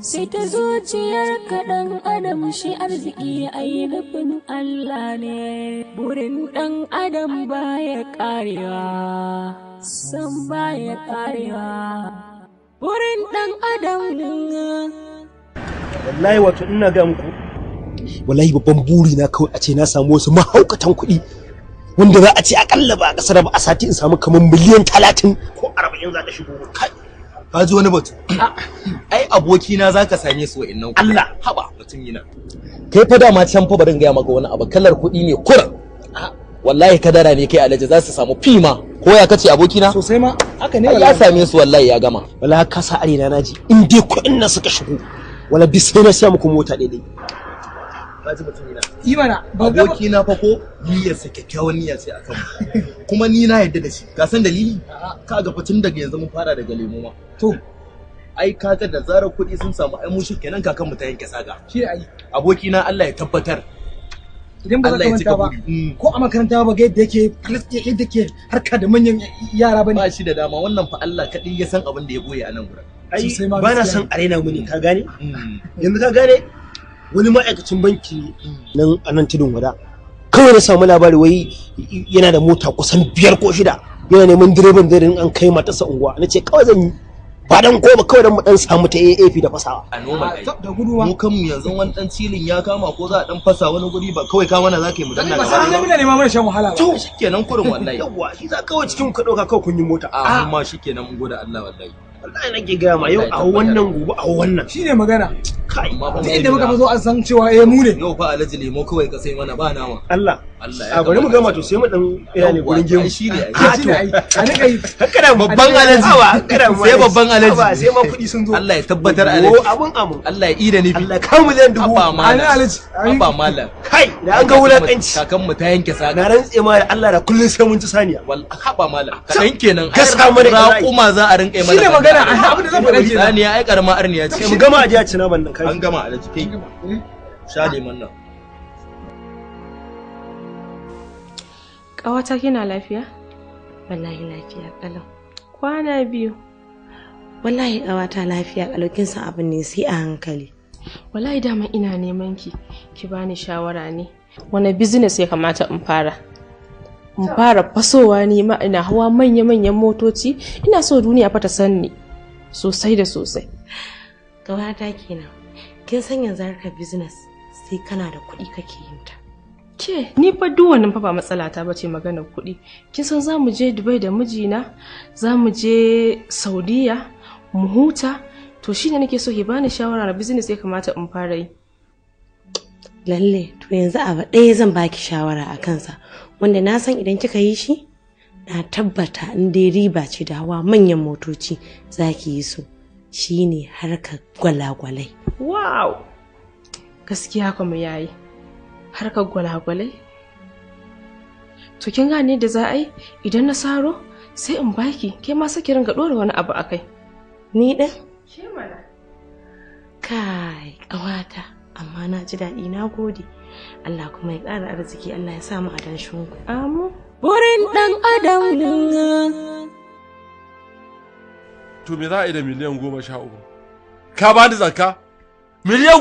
Sai ta zuciyar kaɗan adam, shi arziki ai nufin Allah ne. Burin ɗan adam baya ƙarewa, san baya ƙarewa. Burin ɗan adam. Wallahi wato ina ga muku, wallahi babban buri na kawai a ce na samu wasu mahaukatan kuɗi wanda za a ce akalla ba a kasar ba a sati in samu kamar miliyan 30 ko 40 za ta shigo kai. Ka ji wani batu? Ai abokina za ka same su wa'innan kuɗi. Allah. Haba mutum yana. Kai fa dama can fa, barin gaya maka wani abu, kalar kuɗi ne kuran. Wallahi kadara ne kai, Alhaji, za su samu fima ko ya kace abokina? Sosai ma, haka ne. Ai ya same su wallahi, ya gama. Wallahi ka sa arena naji in dai kuɗin nan suka shigo, wala duk sai na siya muku mota daidai. Ka ji mutum yana. Imana. Abokina fa ko niyyarsa kyakkyawan niyya ce akan mu. Kuma ni na yarda da shi. Ka san dalili? Ka ga fa tun daga yanzu mun fara daga lemo ma. To. Ai kaga da zarar kuɗi sun samu, ai mu kenan kakan mu ta yanke saga. Shi ai. Abokina, Allah ya tabbatar. Idan ba za Allah ka ya manta cika ba, buri. ko a makaranta ba ga yadda yake yadda yake harka da manyan yara bane. Ba shi da dama wannan fa, Allah kaɗai ya san abin da ya boye a nan gurin. Ai Sosai ma, ba na gaskiya. son arena mu ne, ka gane? Yanzu ka gane wani ma'aikacin banki nan a nan Tudun Wada, kawai na samu labari wai yana da mota kusan biyar ko shida, yana neman direban zai rinka kai matarsa unguwa. Na ce kawai zan yi. Ba dan goma kawai dan mu dan samu ta AAP da fasawa. A noma kai. Da guduwa. Mu kanmu yanzu wani dan cilin ya kama ko za a dan fasa wani guri ba kawai ka mana zaka yi mu danna Ba sai an muna nema mana shan wahala ba. To shikenan kurin wallahi. Yawwa, shi za kawai cikin ku dauka kawai kun yi mota. A mu ma shikenan mun gode Allah wallahi. Wallahi nake gaya ma, yau a wannan, gobe a wannan. Shine magana. Kai. Ta inda muka fa zo an san cewa eh mu ne. Yau fa Alhaji lemo kawai ka sai mana ba nama. Allah. Allah. A bari mu gama to sai mu dan ina ne gurin gemu. Shi ne. A to. A nika yi. Kada babban Alhaji. Kada mu. Sai babban Alhaji. Haba, sai ma kuɗi sun zo. Allah ya tabbatar Alhaji. O abun amun. Allah ya ida nufi. Allah kawo 1,000,000. Haba malam. Alhaji. Haba malam. Kai, da an ga wulakanci. Kakan mu ta yanke saka. Na rantse ma da Allah da kullun sai mun ci saniya. Wal haba malam. Kadan kenan. Gasa mana raƙuma za a rinƙa yi mana. Shine magana, abin da zan faɗa kenan. Saniya ai karama arniya ce. Mu gama aje a ci naman nan kai. An gama Alhaji kai. Sha lemon nan. Ƙawata kina lafiya? Wallahi lafiya kalau. Kwana biyu. Wallahi ƙawata lafiya kalau, kin san abin ne sai a hankali. Wallahi dama ina neman ki, ki bani shawara ne. Wani business ya kamata in fara? In fara fasowa ne ma ina hawa manya-manyan motoci, ina so duniya fa ta san ni sosai da sosai. Ƙawata kenan. Kin san yanzu harkar business sai kana da kuɗi kake yin ta. Ke, ni fa duk wannan fa ba matsala ta bace maganar kuɗi. Kin san za mu je Dubai da mijina, za mu je Saudiya, mu huta. To shine nake so ki bani shawara na business ya kamata in fara yi. Lalle, to yanzu abu ɗaya zan baki shawara a kansa, wanda na san idan kika yi shi, na tabbata in dai riba ce da hawa manyan motoci za ki yi su. Shine harkar gwalagwalai. Wow! Gaskiya kuma yayi. Harkar gwalagwalai. To kin gane da za a yi idan na saro sai in baki, ke ma saki ringa ɗora wani abu akai. Ni ɗin? Ke mana. Kai, ƙawata, amma na ji daɗi, na gode. Allah kuma ya ƙara arziki, Allah ya sa mu a danshinku. Amu. Burin ɗan adam. To me za a yi da 13 miliyan? Ka bani zakka? 13 miliyan?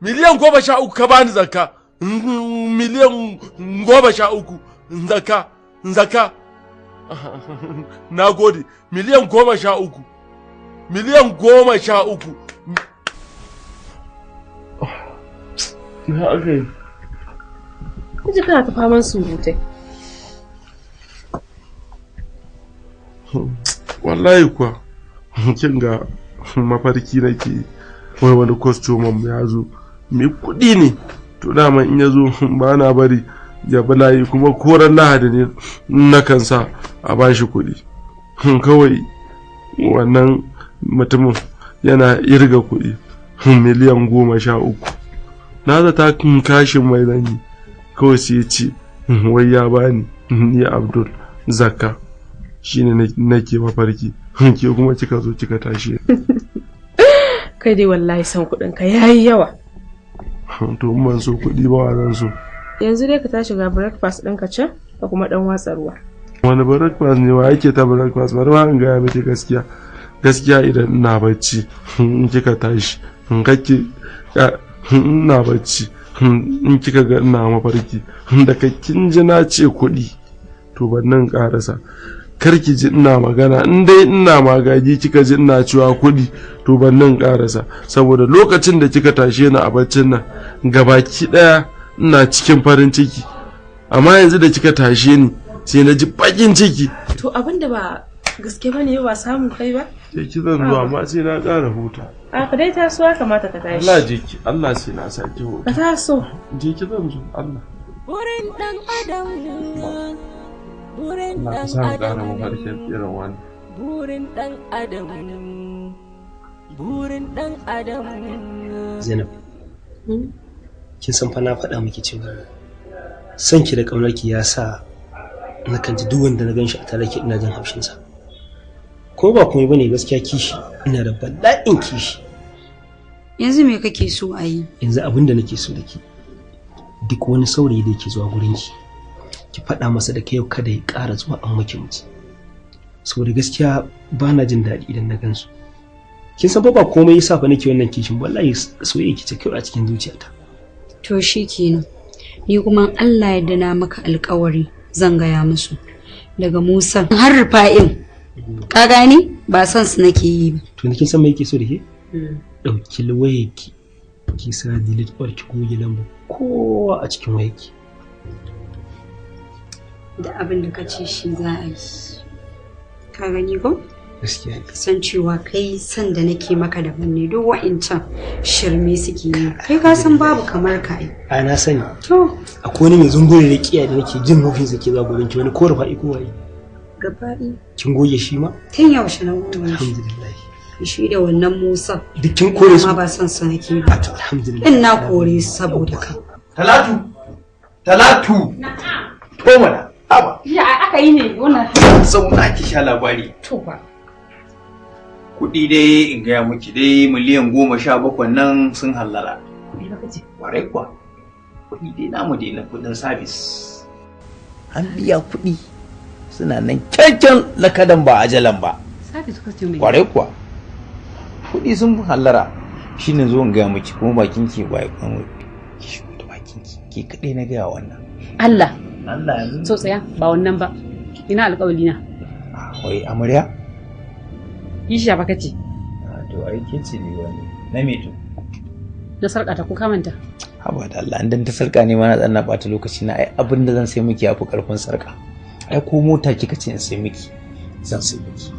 13 miliyan ka bani zakka? 13 miliyan zakka, zakka. Na gode. 13 miliyan, 13 miliyan. Na aka yi. Kaji kana ta faman surutai. Wallahi kuwa kin ga mafarki nake, wai wani kwastoman mu ya zo mai kuɗi ne. To dama in ya zo ba na bari ya bi layi, kuma koran Lahadi ne na kan sa a bashi kuɗi. Kawai wannan mutumin yana irga kuɗi 13 miliyan. Na zata kashin mai zanyi, kawai sai ya ce wai ya bani ni Abdul zakka. Shine nake mafarki, ke kuma kika zo kika tashi. Kai dai wallahi san kuɗin ka yayi yawa. To in ban so kuɗi ba, wa zan so? Yanzu dai ka tashi, ga breakfast ɗinka can, ka kuma ɗan watsa ruwa. Wani breakfast ne? Wa yake ta breakfast? Bari ma in gaya miki gaskiya. Gaskiya idan ina bacci in kika tashi, in kake ina bacci in kika ga ina mafarki daga kin ji na ce kuɗi, to ban nan karasa. Kar ki ji ina magana, in dai ina magagi kika ji ina cewa kuɗi, to ban nan karasa, saboda lokacin da kika tashe ni a baccin nan gabaki ɗaya ina cikin farin ciki, amma yanzu da kika tashe ni sai na ji bakin ciki. To abin da ba gaske bane ba samu kai ba. Je ki, zan zuwa, amma sai na ƙara huta. A ka dai taso, ya kamata ka tashi. Allah, je ki, Allah sai na sake huta. Ka taso. Je ki, zan zo, Allah. Burin ɗan adam. Burin Allah ka ɗan sa mu ƙara adam. mafarkin irin wannan. Burin ɗan adam. Burin ɗan adam. Zainab, kin san fa na faɗa miki cewa son ki da ƙaunar ki ya sa na kan ji duk wanda na ganshi a tare ki ina jin haushin sa. Ko ba komai bane, gaskiya kishi, ina da bala'in kishi. Yanzu me kake so a yi? Yanzu abin da nake so da ki, duk wani saurayi da yake zuwa gurin ki, ki faɗa masa da kai kada ya ƙara zuwa an miki miji. Saboda gaskiya ba na jin daɗi idan na gansu. Kin san fa ba komai yasa fa nake wannan kishin, wallahi soyayya ki ce kawai a cikin zuciyata. To shi kenan. Ni kuma Allah ya na maka alkawari zan gaya musu. Daga Musa har Rufa'in. Ka gane? Ba son su nake yi ba. To kin san me yake so da ke? Dauki wayarki ki sa delete or ki goge lamba kowa a cikin wayarki. Da abin da ka ce shi za a yi. Ka gani ko? Gaskiya ne. San cewa kai san da nake maka daban ne, duk wa'incan shirme suke yi. Kai ka san babu kamar ka ai. A na sani. To. Akwai wani mai zungure da kiya da nake jin nufin sa ke zuwa gurin ki, wani ko rufa'i ko waye. Gabaɗi. Kin goge shi ma? Tun yaushe na goge shi. Alhamdulillah. Shi da wannan Musa. Duk kin kore su? Amma ba san sa nake ba. To alhamdulillah. In na kore su saboda kai. Talatu! Talatu! Na'am. To mana. Haba. Ya aka yi ne wannan? Zauna ki sha labari. To ba. Kuɗi dai in gaya miki dai 17 miliyan nan sun hallara. Kuɗi ba kace? Kwarai kuwa. Kuɗi dai namu dai na kuɗin sabis. An biya kuɗi suna nan kyankyan lakadan ba ajalan ba. Sabis kuka ce mai. Kwarai kuwa. Kuɗi sun hallara. Shi ne zo in gaya miki kuma bakin ki ba ki shigo da bakin ki. Ke kaɗai na gaya wannan. Allah. Allah yanzu. So tsaya ba wannan ba. Ina alƙawali na. Wai amarya? Kishiya ba kace. To ai ke ce ne wani. Na me to? Na sarƙa ta ko ka manta? Haba da Allah, dan ta sarka ne ma na tsana bata lokaci na, ai abin da zan sai miki yafi karfin sarka. Ai ko mota kika ce in sai miki, zan sai miki.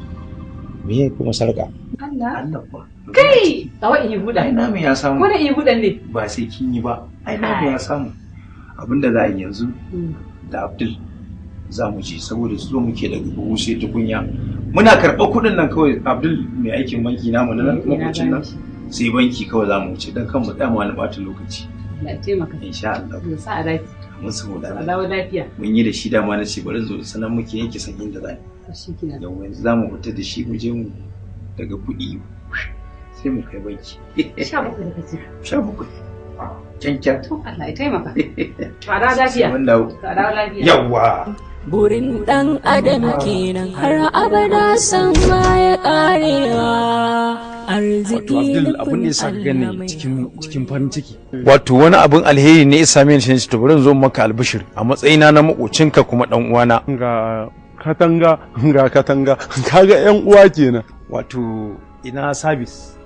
Me ya kuma sarka? Allah. Allah ba. Kai, kawai in yi buɗa. Ai namu ya samu. Ko da in yi buɗan ne? Ba sai kin yi ba. Ai namu ya samu. Abin da za a yi yanzu da Abdul za mu je saboda su zo muke daga buhu sai tukunya. Muna karɓar kuɗin nan kawai Abdul mai aikin banki namu na nan makocin nan sai banki kawai za mu wuce don kan mu tsaya mu wani ɓata lokaci. Allah ya taimaka. Insha Allah. Ya sa a dace. Mun saboda A dawo lafiya. Mun yi da shi dama na ce bari zo sanan muke yanke san inda za ni. To shi kenan. Yau yanzu za mu fita da shi mu je mu daga kuɗi sai mu kai banki. 17 da kace. 17. Kyankyan. To Allah ya taimaka. To a dawo lafiya. Mun dawo. To a dawo lafiya. Yawwa. Burin ɗan adam kenan har abada san baya ƙarewa. Arziki Wato Abdul abin da ya sa ka nufin gani Allah mai cikin farin ciki. Wato wani abin alheri ne ya same ni shi, to bari in zo maka albishir a matsayina na makocinka kuma dan uwana. Ga katanga ga katanga, kaga yan uwa kenan. Wato ina sabis.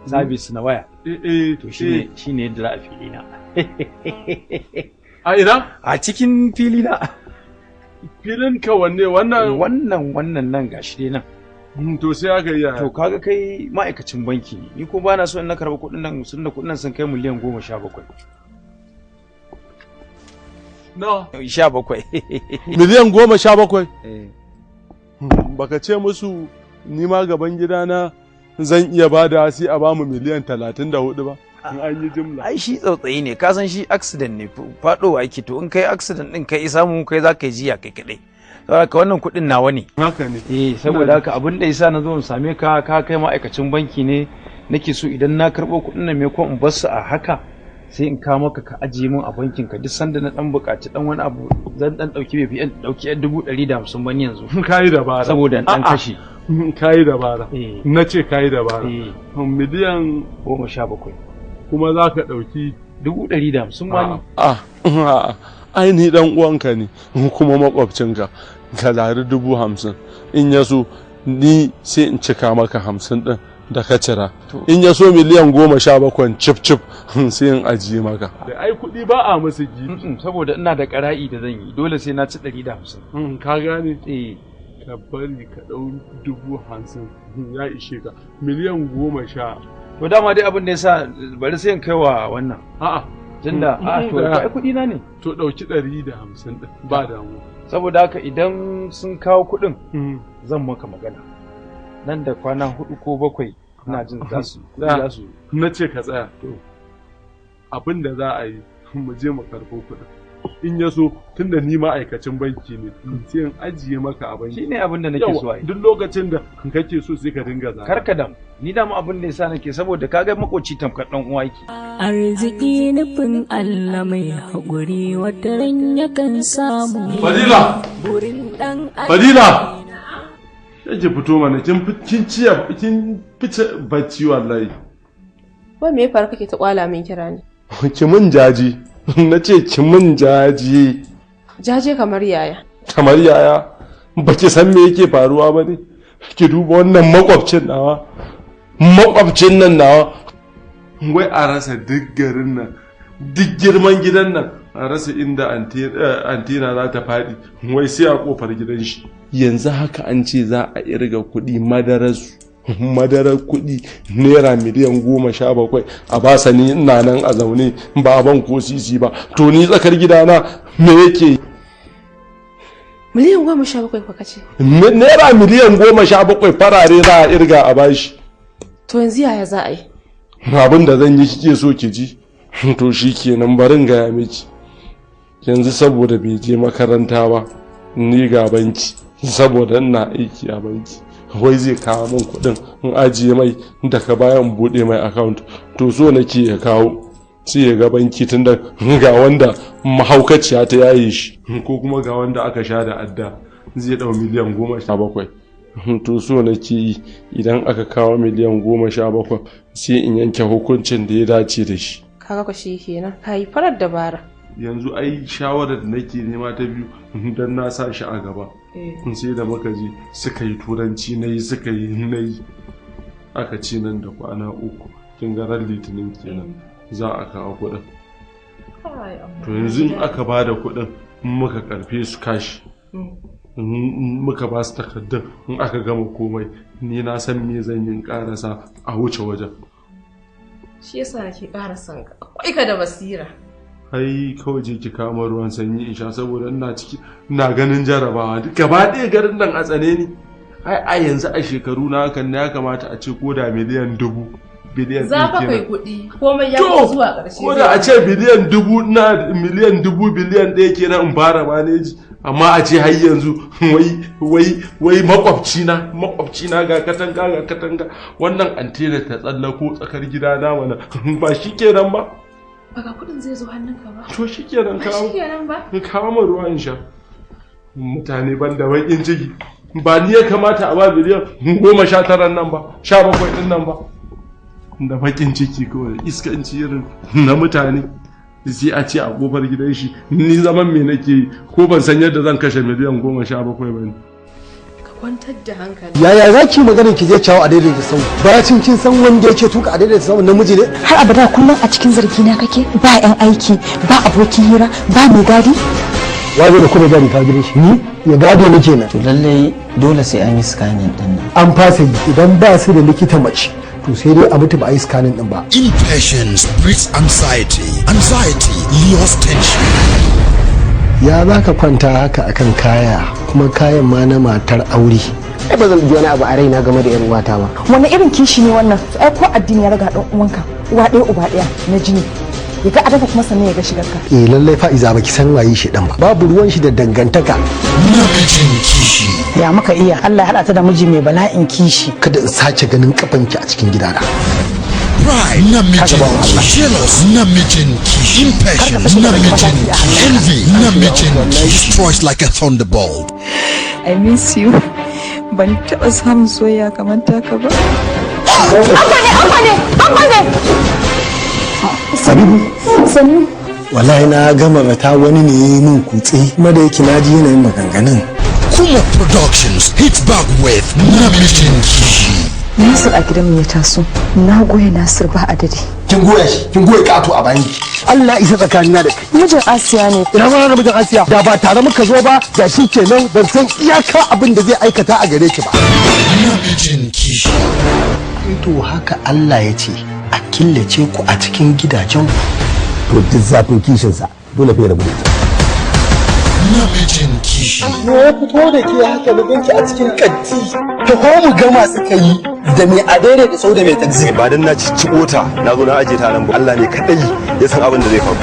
Sabis na waya. Eh. To shine yadda za a fili na. A ina? A cikin fili na. Filin ka wanne wannan? Wannan nan gashi dai nan. To sai aka yi. To kaga kai ma'aikacin banki ne. Ni ko bana so in na karɓi kuɗin nan sun da kuɗin nan sun kai 17 miliyan. No. 17. 17 miliyan? Baka ce musu ni ma gaban gidana zan iya bada sai a bamu 34 miliyan ba? In an yi jimla. Ai shi tsautsayi ne, ka san shi accident ne, faɗowa ake, to in kai accident din kai samu kai za ka yi jiya kai kaɗai. Saboda haka wannan kuɗin nawa ne. Haka ne. Eh, saboda haka abin da yasa na zo in same ka, ka kai ma'aikacin banki ne, nake so idan na karɓo kuɗin nan me ko in bar su a haka sai in kawo maka ka ajiye min a bankin ka, duk sanda na dan buƙaci dan wani abu zan dan dauki bai fi dauki 150,000 ban yanzu. Kayi dabara. Saboda in dan A'a. kashe. Kayi dabara. Na ce kayi dabara. 17 miliyan. Kuma za ka ɗauki 150,000 ma ni. A ai ni dan uwanka ne kuma makwabcinka, ka zari 50,000, in ya so ni sai in cika maka 50 ɗin da ka cira, in ya so 17 miliyan cif cif sai in ajiye maka. Da ai kuɗi ba a musu gibi. Saboda ina da ƙara'i da zan yi dole sai na ci 150. Ka gane? Ka bari ka ɗau 50,000 ya ishe ka 10 miliyan. To dama dai abin da yasa bari sai in kai wa wannan. A'a. Tunda a to ai kuɗi na ne. To ɗauki 150 ɗin ba damuwa. Saboda haka idan sun kawo kuɗin zan maka magana. Nan da kwana 4 ko 7 ina jin za su za su Na ce ka tsaya. Abin da za a yi, mu je mu karɓo kuɗin. In ya so tunda ni ma'aikacin banki ne sai in ajiye maka a banki. Shine abin da nake so ai. Duk lokacin da kake so sai ka dinga zara. Karka dam. Ni dama abin da yasa nake saboda kaga makoci tamkar dan uwa yake. Arziki nufin Allah mai haƙuri wata ran yakan samu. Fadila! Burin ɗan adam. Fadila! Yake fito mana, kin kin ciya kin fice bacci wallahi. Wai me ya faru kake ta kwala min kira ne? Ki mun jaji. Na ce ki mun jaji. Jaje kamar yaya? Kamar yaya? Baki san me yake faruwa ba ne? Ki duba wannan makwabcin nawa, makwabcin nan nawa, wai a rasa duk garin nan, duk girman gidan nan, a rasa inda antina za ta faɗi, wai sai a kofar gidan shi. Yanzu haka an ce za a irga kuɗi, madararsu, madarar kuɗi naira miliyan 17 a basa. Ni ina nan a zaune ba a ban ko sisi ba. To ni tsakar gidana me yake? Miliyan 17 kwa kace? Naira miliyan 17 farare za a irga a bashi. To yanzu yaya za a yi? Abin da zan yi kike so ki ji? To shi kenan, barin gaya miki. Yanzu saboda bai je makaranta ba, ni ga banki, saboda ina aiki a banki, wai zai kawo min kuɗin in ajiye mai, daga bayan buɗe mai account. To so nake ya kawo, sai ya ga banki, tunda ga wanda mahaukaciya ta yaye shi, ko kuma ga wanda aka sha da adda, zai ɗau miliyan 17. To so nake yi idan aka kawo miliyan 17, sai in yanke hukuncin da ya dace da shi. Kaga ko shi kenan, ka yi farar dabara. Yanzu ai shawarar da nake nema ta biyu, don na sa shi a gaba, sai da muka je suka yi turanci, na yi, suka yi, na yi, aka ce nan da kwana 3, kin ga ran Litinin kenan, za a kawo kuɗin. To yanzu in aka ba da kuɗin, in muka karfe su kashi, in muka ba su takardun, in aka gama komai, ni na san me zan yi karasa a wuce wajen. Shi yasa nake ƙara son ka, akwai ka da basira. Ai kawai je ki kama ruwan sanyi in sha, saboda ina ciki ina ganin jarabawa gaba ɗaya, garin nan a tsane ni. Ai a yanzu a shekaru na hakan ya kamata a ce ko da miliyan 1000 biliyan Za fa kai kuɗi, komai ya fi zuwa ƙarshe. Ko da a ce biliyan 1000 na miliyan 1000, biliyan 1 kenan, in fara maneji. Amma a ce har yanzu wai makwabci na ga katanga, ga katanga, wannan antena ta tsallako tsakar gida na mana, ba shi kenan ba? Ba ga kuɗin zai zo hannunka ba? To shi kenan. Ba kawo shi kenan ba? Kawo min ruwa in sha. Mutane ban da bakin ciki, ba ni ya kamata a ba miliyan 19 nan ba, 17 din nan ba? Da bakin ciki kawai, iskanci irin na mutane, sai a ce a kofar gidan shi. Ni zaman me nake yi? Ko ban san yadda zan kashe miliyan 17 ba ne? Ka kwantar da hankali. Yaya za ki magana ki je cawo a daidaita sau, bacin kin san wanda yake tuka a daidaita sau namiji ne? Har abada kullum a cikin zargi na kake. Ba yan aiki, ba abokin hira, ba mai gadi. Wajen da kuma gadi ka gidan shi, ni ya gado ni kenan. To lallai dole sai an yi scanning din nan. An fasa yi. Idan ba su da likita mace, to sai dai a mutu ba a yi scanning din ba. Impatience breeds anxiety. Anxiety lures tension. Ya za ka kwanta haka akan kaya, kuma kayan ma na matar aure? Ai ba zan ji wani abu a raina game da yar uwata ba. Wani irin kishi ne wannan? Ai ko addini ya raga dan uwanka, uwa ɗaya uba ɗaya na jini, ya ga adafa kuma sannan ya ga shigarka. Eh lallai Fa'iza, baki san waye shi dan ba. Babu ruwan shi da dangantaka. Namijin kishi. Ya muka iya, Allah ya haɗa ta da miji mai bala'in kishi. Kada in sace ganin kafanki a cikin gidana. Pride, namijin kishi. Jealous, namijin kishi. Impatience, namijin kishi. Envy, namijin kishi. Destroys like a thunderbolt. I miss you. Ban taɓa samun soyayya kamar taka ba. Abba ne, Abba ne, Abba ne! Sabibu. Sannu. Wallahi na gama bata wani ne ya yi min kutse, kuma da yake na ji yanayin maganganun. Kuma Productions hits back with Namijin Kishi. Nasir a gidanmu ya taso. Na goya Nasir ba adadi. Kin goya shi, kin goya kato a bayan ki. Allah isa tsakanina da kai. Mijin Asiya ne. Ina ma mijin Asiya? Da ba tare muka zo ba da shi kenan, ban san iyaka abin da zai aikata a gare ki ba. Namijin Kishi. To haka Allah ya ce a killace ku a cikin gidajen ku. To duk zafin kishinsa, dole fa ya rabu da ita. Namijin Kishi. Me ya fito da ke haka na ganki a cikin kanti? Ta ko mu gama suka yi da mai adaidaita da sau da mai taxi. Ba dan na ci ta na zo na aje ta nan ba, Allah ne kadai ya san abin da zai faru.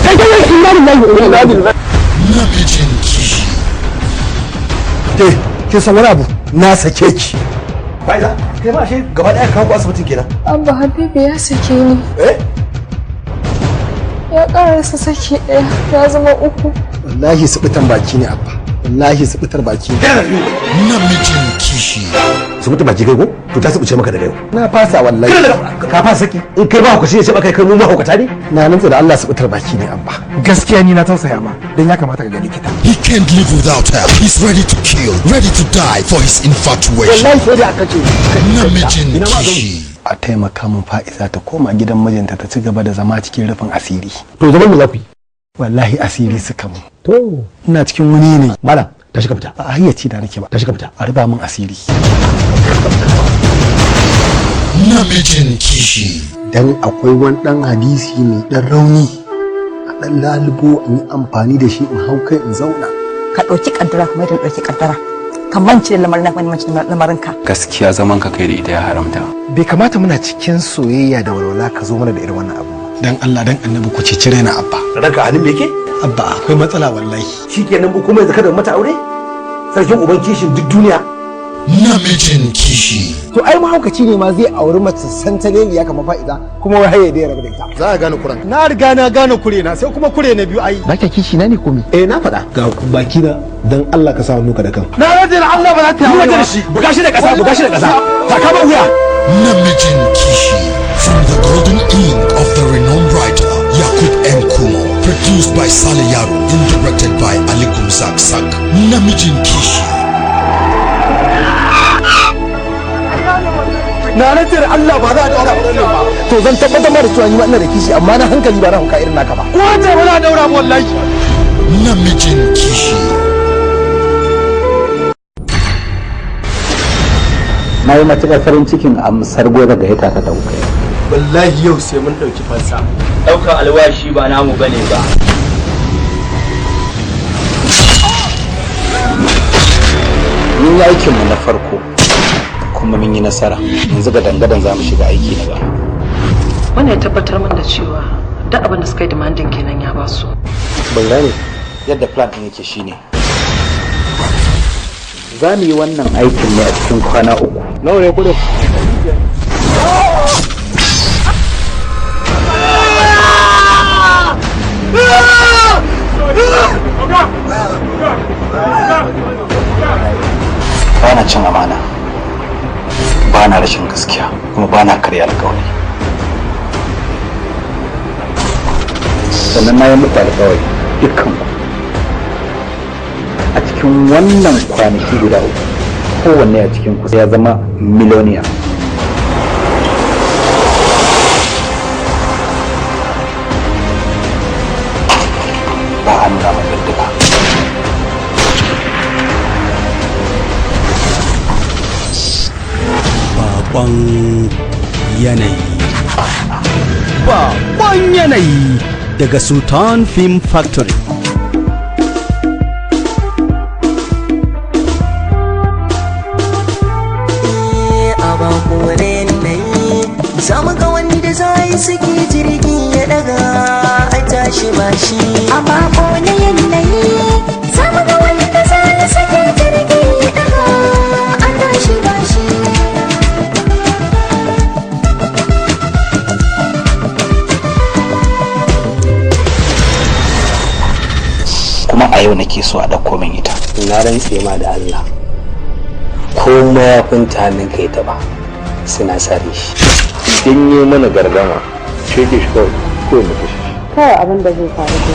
Kai kai, inna lillahi wa inna ilaihi raji'un. Namijin Kishi. Ke, kin san wani abu? Na sake ki. Faiza, kai ma ashe gaba daya kawo ku asibitin kenan? Abba, Habibu ya sake ni. Eh? Ya karasa saki ɗaya, ya zama uku. Wallahi subutan baki ne, Abba. Wallahi subutar baki. Namijin Kishi. Subutar baki kai ko? To ta subuce maka daga yau. Na fasa wallahi. Ka fasa saki? In kai ba hukaci ne sai kai mu mahaukata ne? Na nantsa da Allah subutar baki ne abba. Gaskiya ni na tausaya ma dan ya kamata ka ga likita. He can't live without her. He's ready to kill, ready to die for his infatuation. Wallahi sai da aka ce. Namijin Kishi. A taimaka min Fa'iza ta koma gidan mijinta ta ci gaba da zama cikin rufin asiri. To zaman mu za ku yi? Wallahi asiri suka mu. To ina cikin wani ne. Malam tashi ka fita. A hayyaci da nake ba. Tashi ka fita. A riba min asiri. Namijin Kishi. Dan akwai wani dan hadisi mai dan rauni. A dan lalubo in yi amfani da shi in hau kai in zauna. Ka ɗauki kaddara kamar yadda ɗauki kaddara. Ka mance da lamarin ka mance da lamarin ka. Gaskiya zaman ka kai da ita ya haramta. Bai kamata muna cikin soyayya da walwala ka zo mana da irin wannan abu. Dan Allah dan Annabi ku ceci raina abba. Ranka halin me yake? Abba akwai matsala wallahi. Shikenan bu kuma yanzu kada mata aure? Sarkin uban kishin duk duniya. Namijin Kishi. To ai mahaukaci ne ma zai auri mace santaleliya kamar Fa'iza kuma wai haye da ya rabu da ita. Za a gane kuran. Na riga na gane kure na sai kuma kure na biyu ai. Ba ka kishi na ne ko me? Eh na faɗa. Ga baki na dan Allah ka sa hannu ka da kan. Na rage da Allah ba za ta yi da shi. Buga shi da ƙasa, buga shi da ƙasa. Taka ba wuya. Namijin Kishi. From the golden ink of the renowned writer Yakub M. Kumo. Produced by Saleh Yaro and directed by Ali Gumzak Sak. Namijin Kishi. Na rantse da Allah ba za a daura auren nan ba. To zan tabbatar ma da cewa ni ma ina da kishi amma na hankali ba na hauka irin naka ba. Ko ce ba za a daura ba wallahi. Namijin Kishi. Na yi matuƙar farin cikin amsar gobe gayyata ta dauka. Wallahi yau sai mun ɗauki fansa. Ɗaukar alwashi ba namu bane ba. Mun yi aikinmu na farko kuma mun yi nasara, yanzu ga dangadan za mu shiga aiki na gaba. Wannan ya tabbatar min da cewa duk abin da suka yi demanding kenan ya ba su. Ban gane yadda plan ɗin yake shine. Za mu yi wannan aikin ne a cikin kwana 3. Nawa ne kudin? Ba na cin amana, ba na rashin gaskiya, kuma ba na karya alkawari. Sannan na yi muku alkawari dukkanku a cikin wannan kwanaki guda 3 kowanne a cikin ku ya zama miloniya. Ba a nuna min bindiga. Bakon yanayi. Bakon yanayi daga Sultan Film Factory. Zamu ga wanda za yi saki jirgi ya daga a tashi ba shi. A bako na yanayi, zamu ga wanda za yi saki jirgi ya daga a tashi ba shi. Kuma a yau nake so a ɗauko min ita. Na rantse ma da Allah, ko mayafin ta hannun ka ya taɓa suna sare shi. Idan yi mana gardama, sheke shi kawai ko mu kashe shi. Kawai abin da zai faru ke.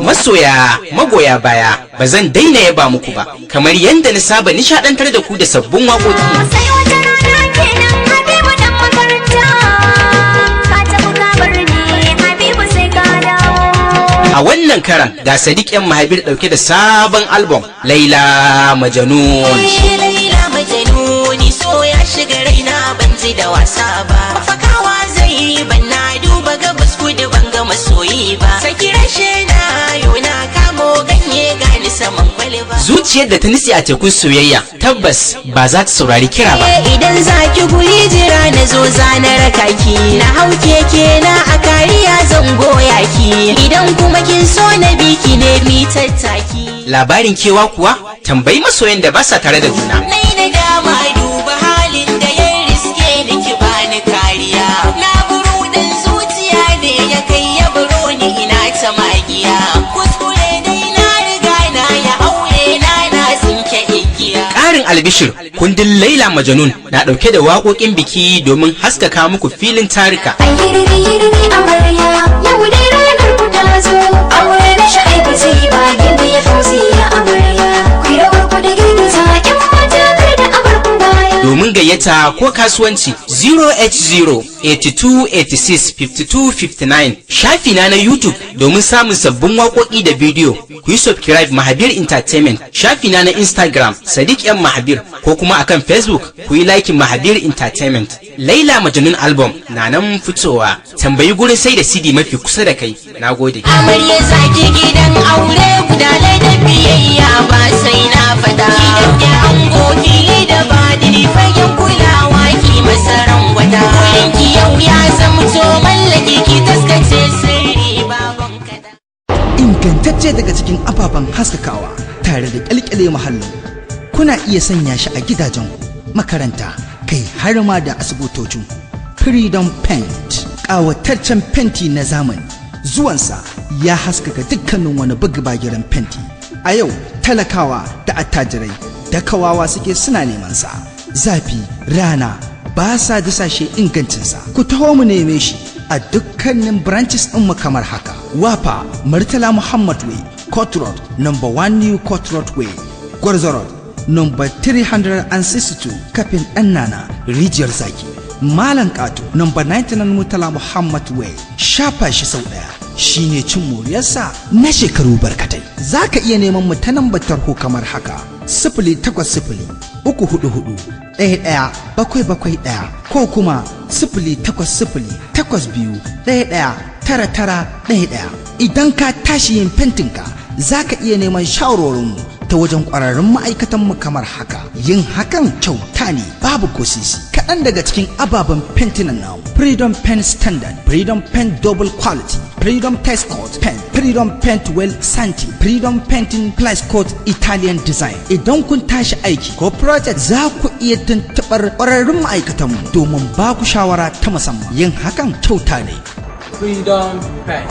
Masoya, magoya baya, ba zan daina yaba muku ba, kamar yadda na saba nishadantar da ku da sabbin waƙoƙi. Sai wata rana kenan Habibu dan makaranta. Ka tafi ka bar ni Habibu sai ka dawo. A wannan karan ga Sadiq yan Mahabir dauke da sabon album Laila Majanun. Laila majanuni so ya shiga raina ban ji da wasa ba. Mafakawa zai yi ban na duba gabas kudu ban ga masoyi ba. Saki rashe na yau na kama Zuciyar da ta nutse a tekun soyayya tabbas ba za ta saurari kira ba. Idan za ki guri, jira na zo, za na raka ki. Na hau keke na a kariya, zan goya ki. Idan kuma kin so na biki ne, mi tattaki. Labarin kewa kuwa, tambayi masoyan da ba sa tare da juna. Nai na dama, duba halin da ya riske ni, ki bani kariya. Na buru dan zuciya ne ya kai ya baro ni, ina ta magiya. Kuskure dai na riga na ya aure na, na tsinke igiya. Ƙarin albishir, kundin Laila Majanun na ɗauke da waƙoƙin biki domin haskaka muku filin tarika. Yirmi amarya, yau dai ranar ku ta zo. Aure na Sha'ibu zai ba gimbi ya Fauziya amarya. Ku yi rawar ku da girgiza, ƴan mata, kar da abar ku baya. Domin gayyata ko kasuwanci, 0h0 82 86 52 59. Shafi na na YouTube domin samun sabbin waƙoƙi da bidiyo, ku yi subscribe, Mahabir Entertainment. Shafi na na Instagram, Sadiq M Mahabir, ko kuma akan Facebook ku yi like, Mahabir Entertainment. Laila Majnun album na nan fitowa, tambayi gurin sai da CD mafi kusa da kai. Nagode. Amarya zaki gidan aure, guda da biyayya ba sai na fada. Gidan ya ango fili da badiri, fagen kulawa ki masaran gwada. Ki yau ya zamto mallaki, ki taskace sirri baban kada. Ingantacce daga cikin ababen haskakawa tare da kyalkyale muhallin. Kuna iya sanya shi a gidajenku, makaranta, kai har ma da asibitocin. Freedom Paint, ƙawataccen fenti na zamani. Zuwansa ya haskaka dukkanin wani bugabagiran fenti. A yau talakawa da attajirai da kawawa suke suna neman sa. Zafi rana ba sa dusashe ingancinsa. Ku taho mu neme shi a dukkanin branches ɗinmu kamar haka: Wafa, Murtala Muhammad Way, Court Road, number 1 New Court Road Way, Gwarzo Road, number 362, Kafin Ɗannana, Rijiyar Zaki, Malam Kato, number 99 Murtala Muhammad Way. Shafa shi sau ɗaya shine cin moriyarsa na shekaru barkatai. Za ka iya neman mu ta nambar tarho kamar haka: 08034411771, ko kuma 08082119911. Idan ka tashi yin fentinka, za ka iya neman shawarwarinmu ta wajen ƙwararrun ma'aikatanmu kamar haka. Yin hakan kyauta ne, babu ko sisi. Kaɗan daga cikin ababen fentinan namu: Freedom Pen Standard, Freedom Pen Double Quality, Freedom Test Coat Pen, Freedom Paint Well Santi, Freedom Painting Plus Coat Italian Design. Idan kun tashi aiki ko project, za ku iya tuntuɓar ƙwararrun ma'aikatanmu domin ba ku shawara ta musamman. Yin hakan kyauta ne. Freedom Paint.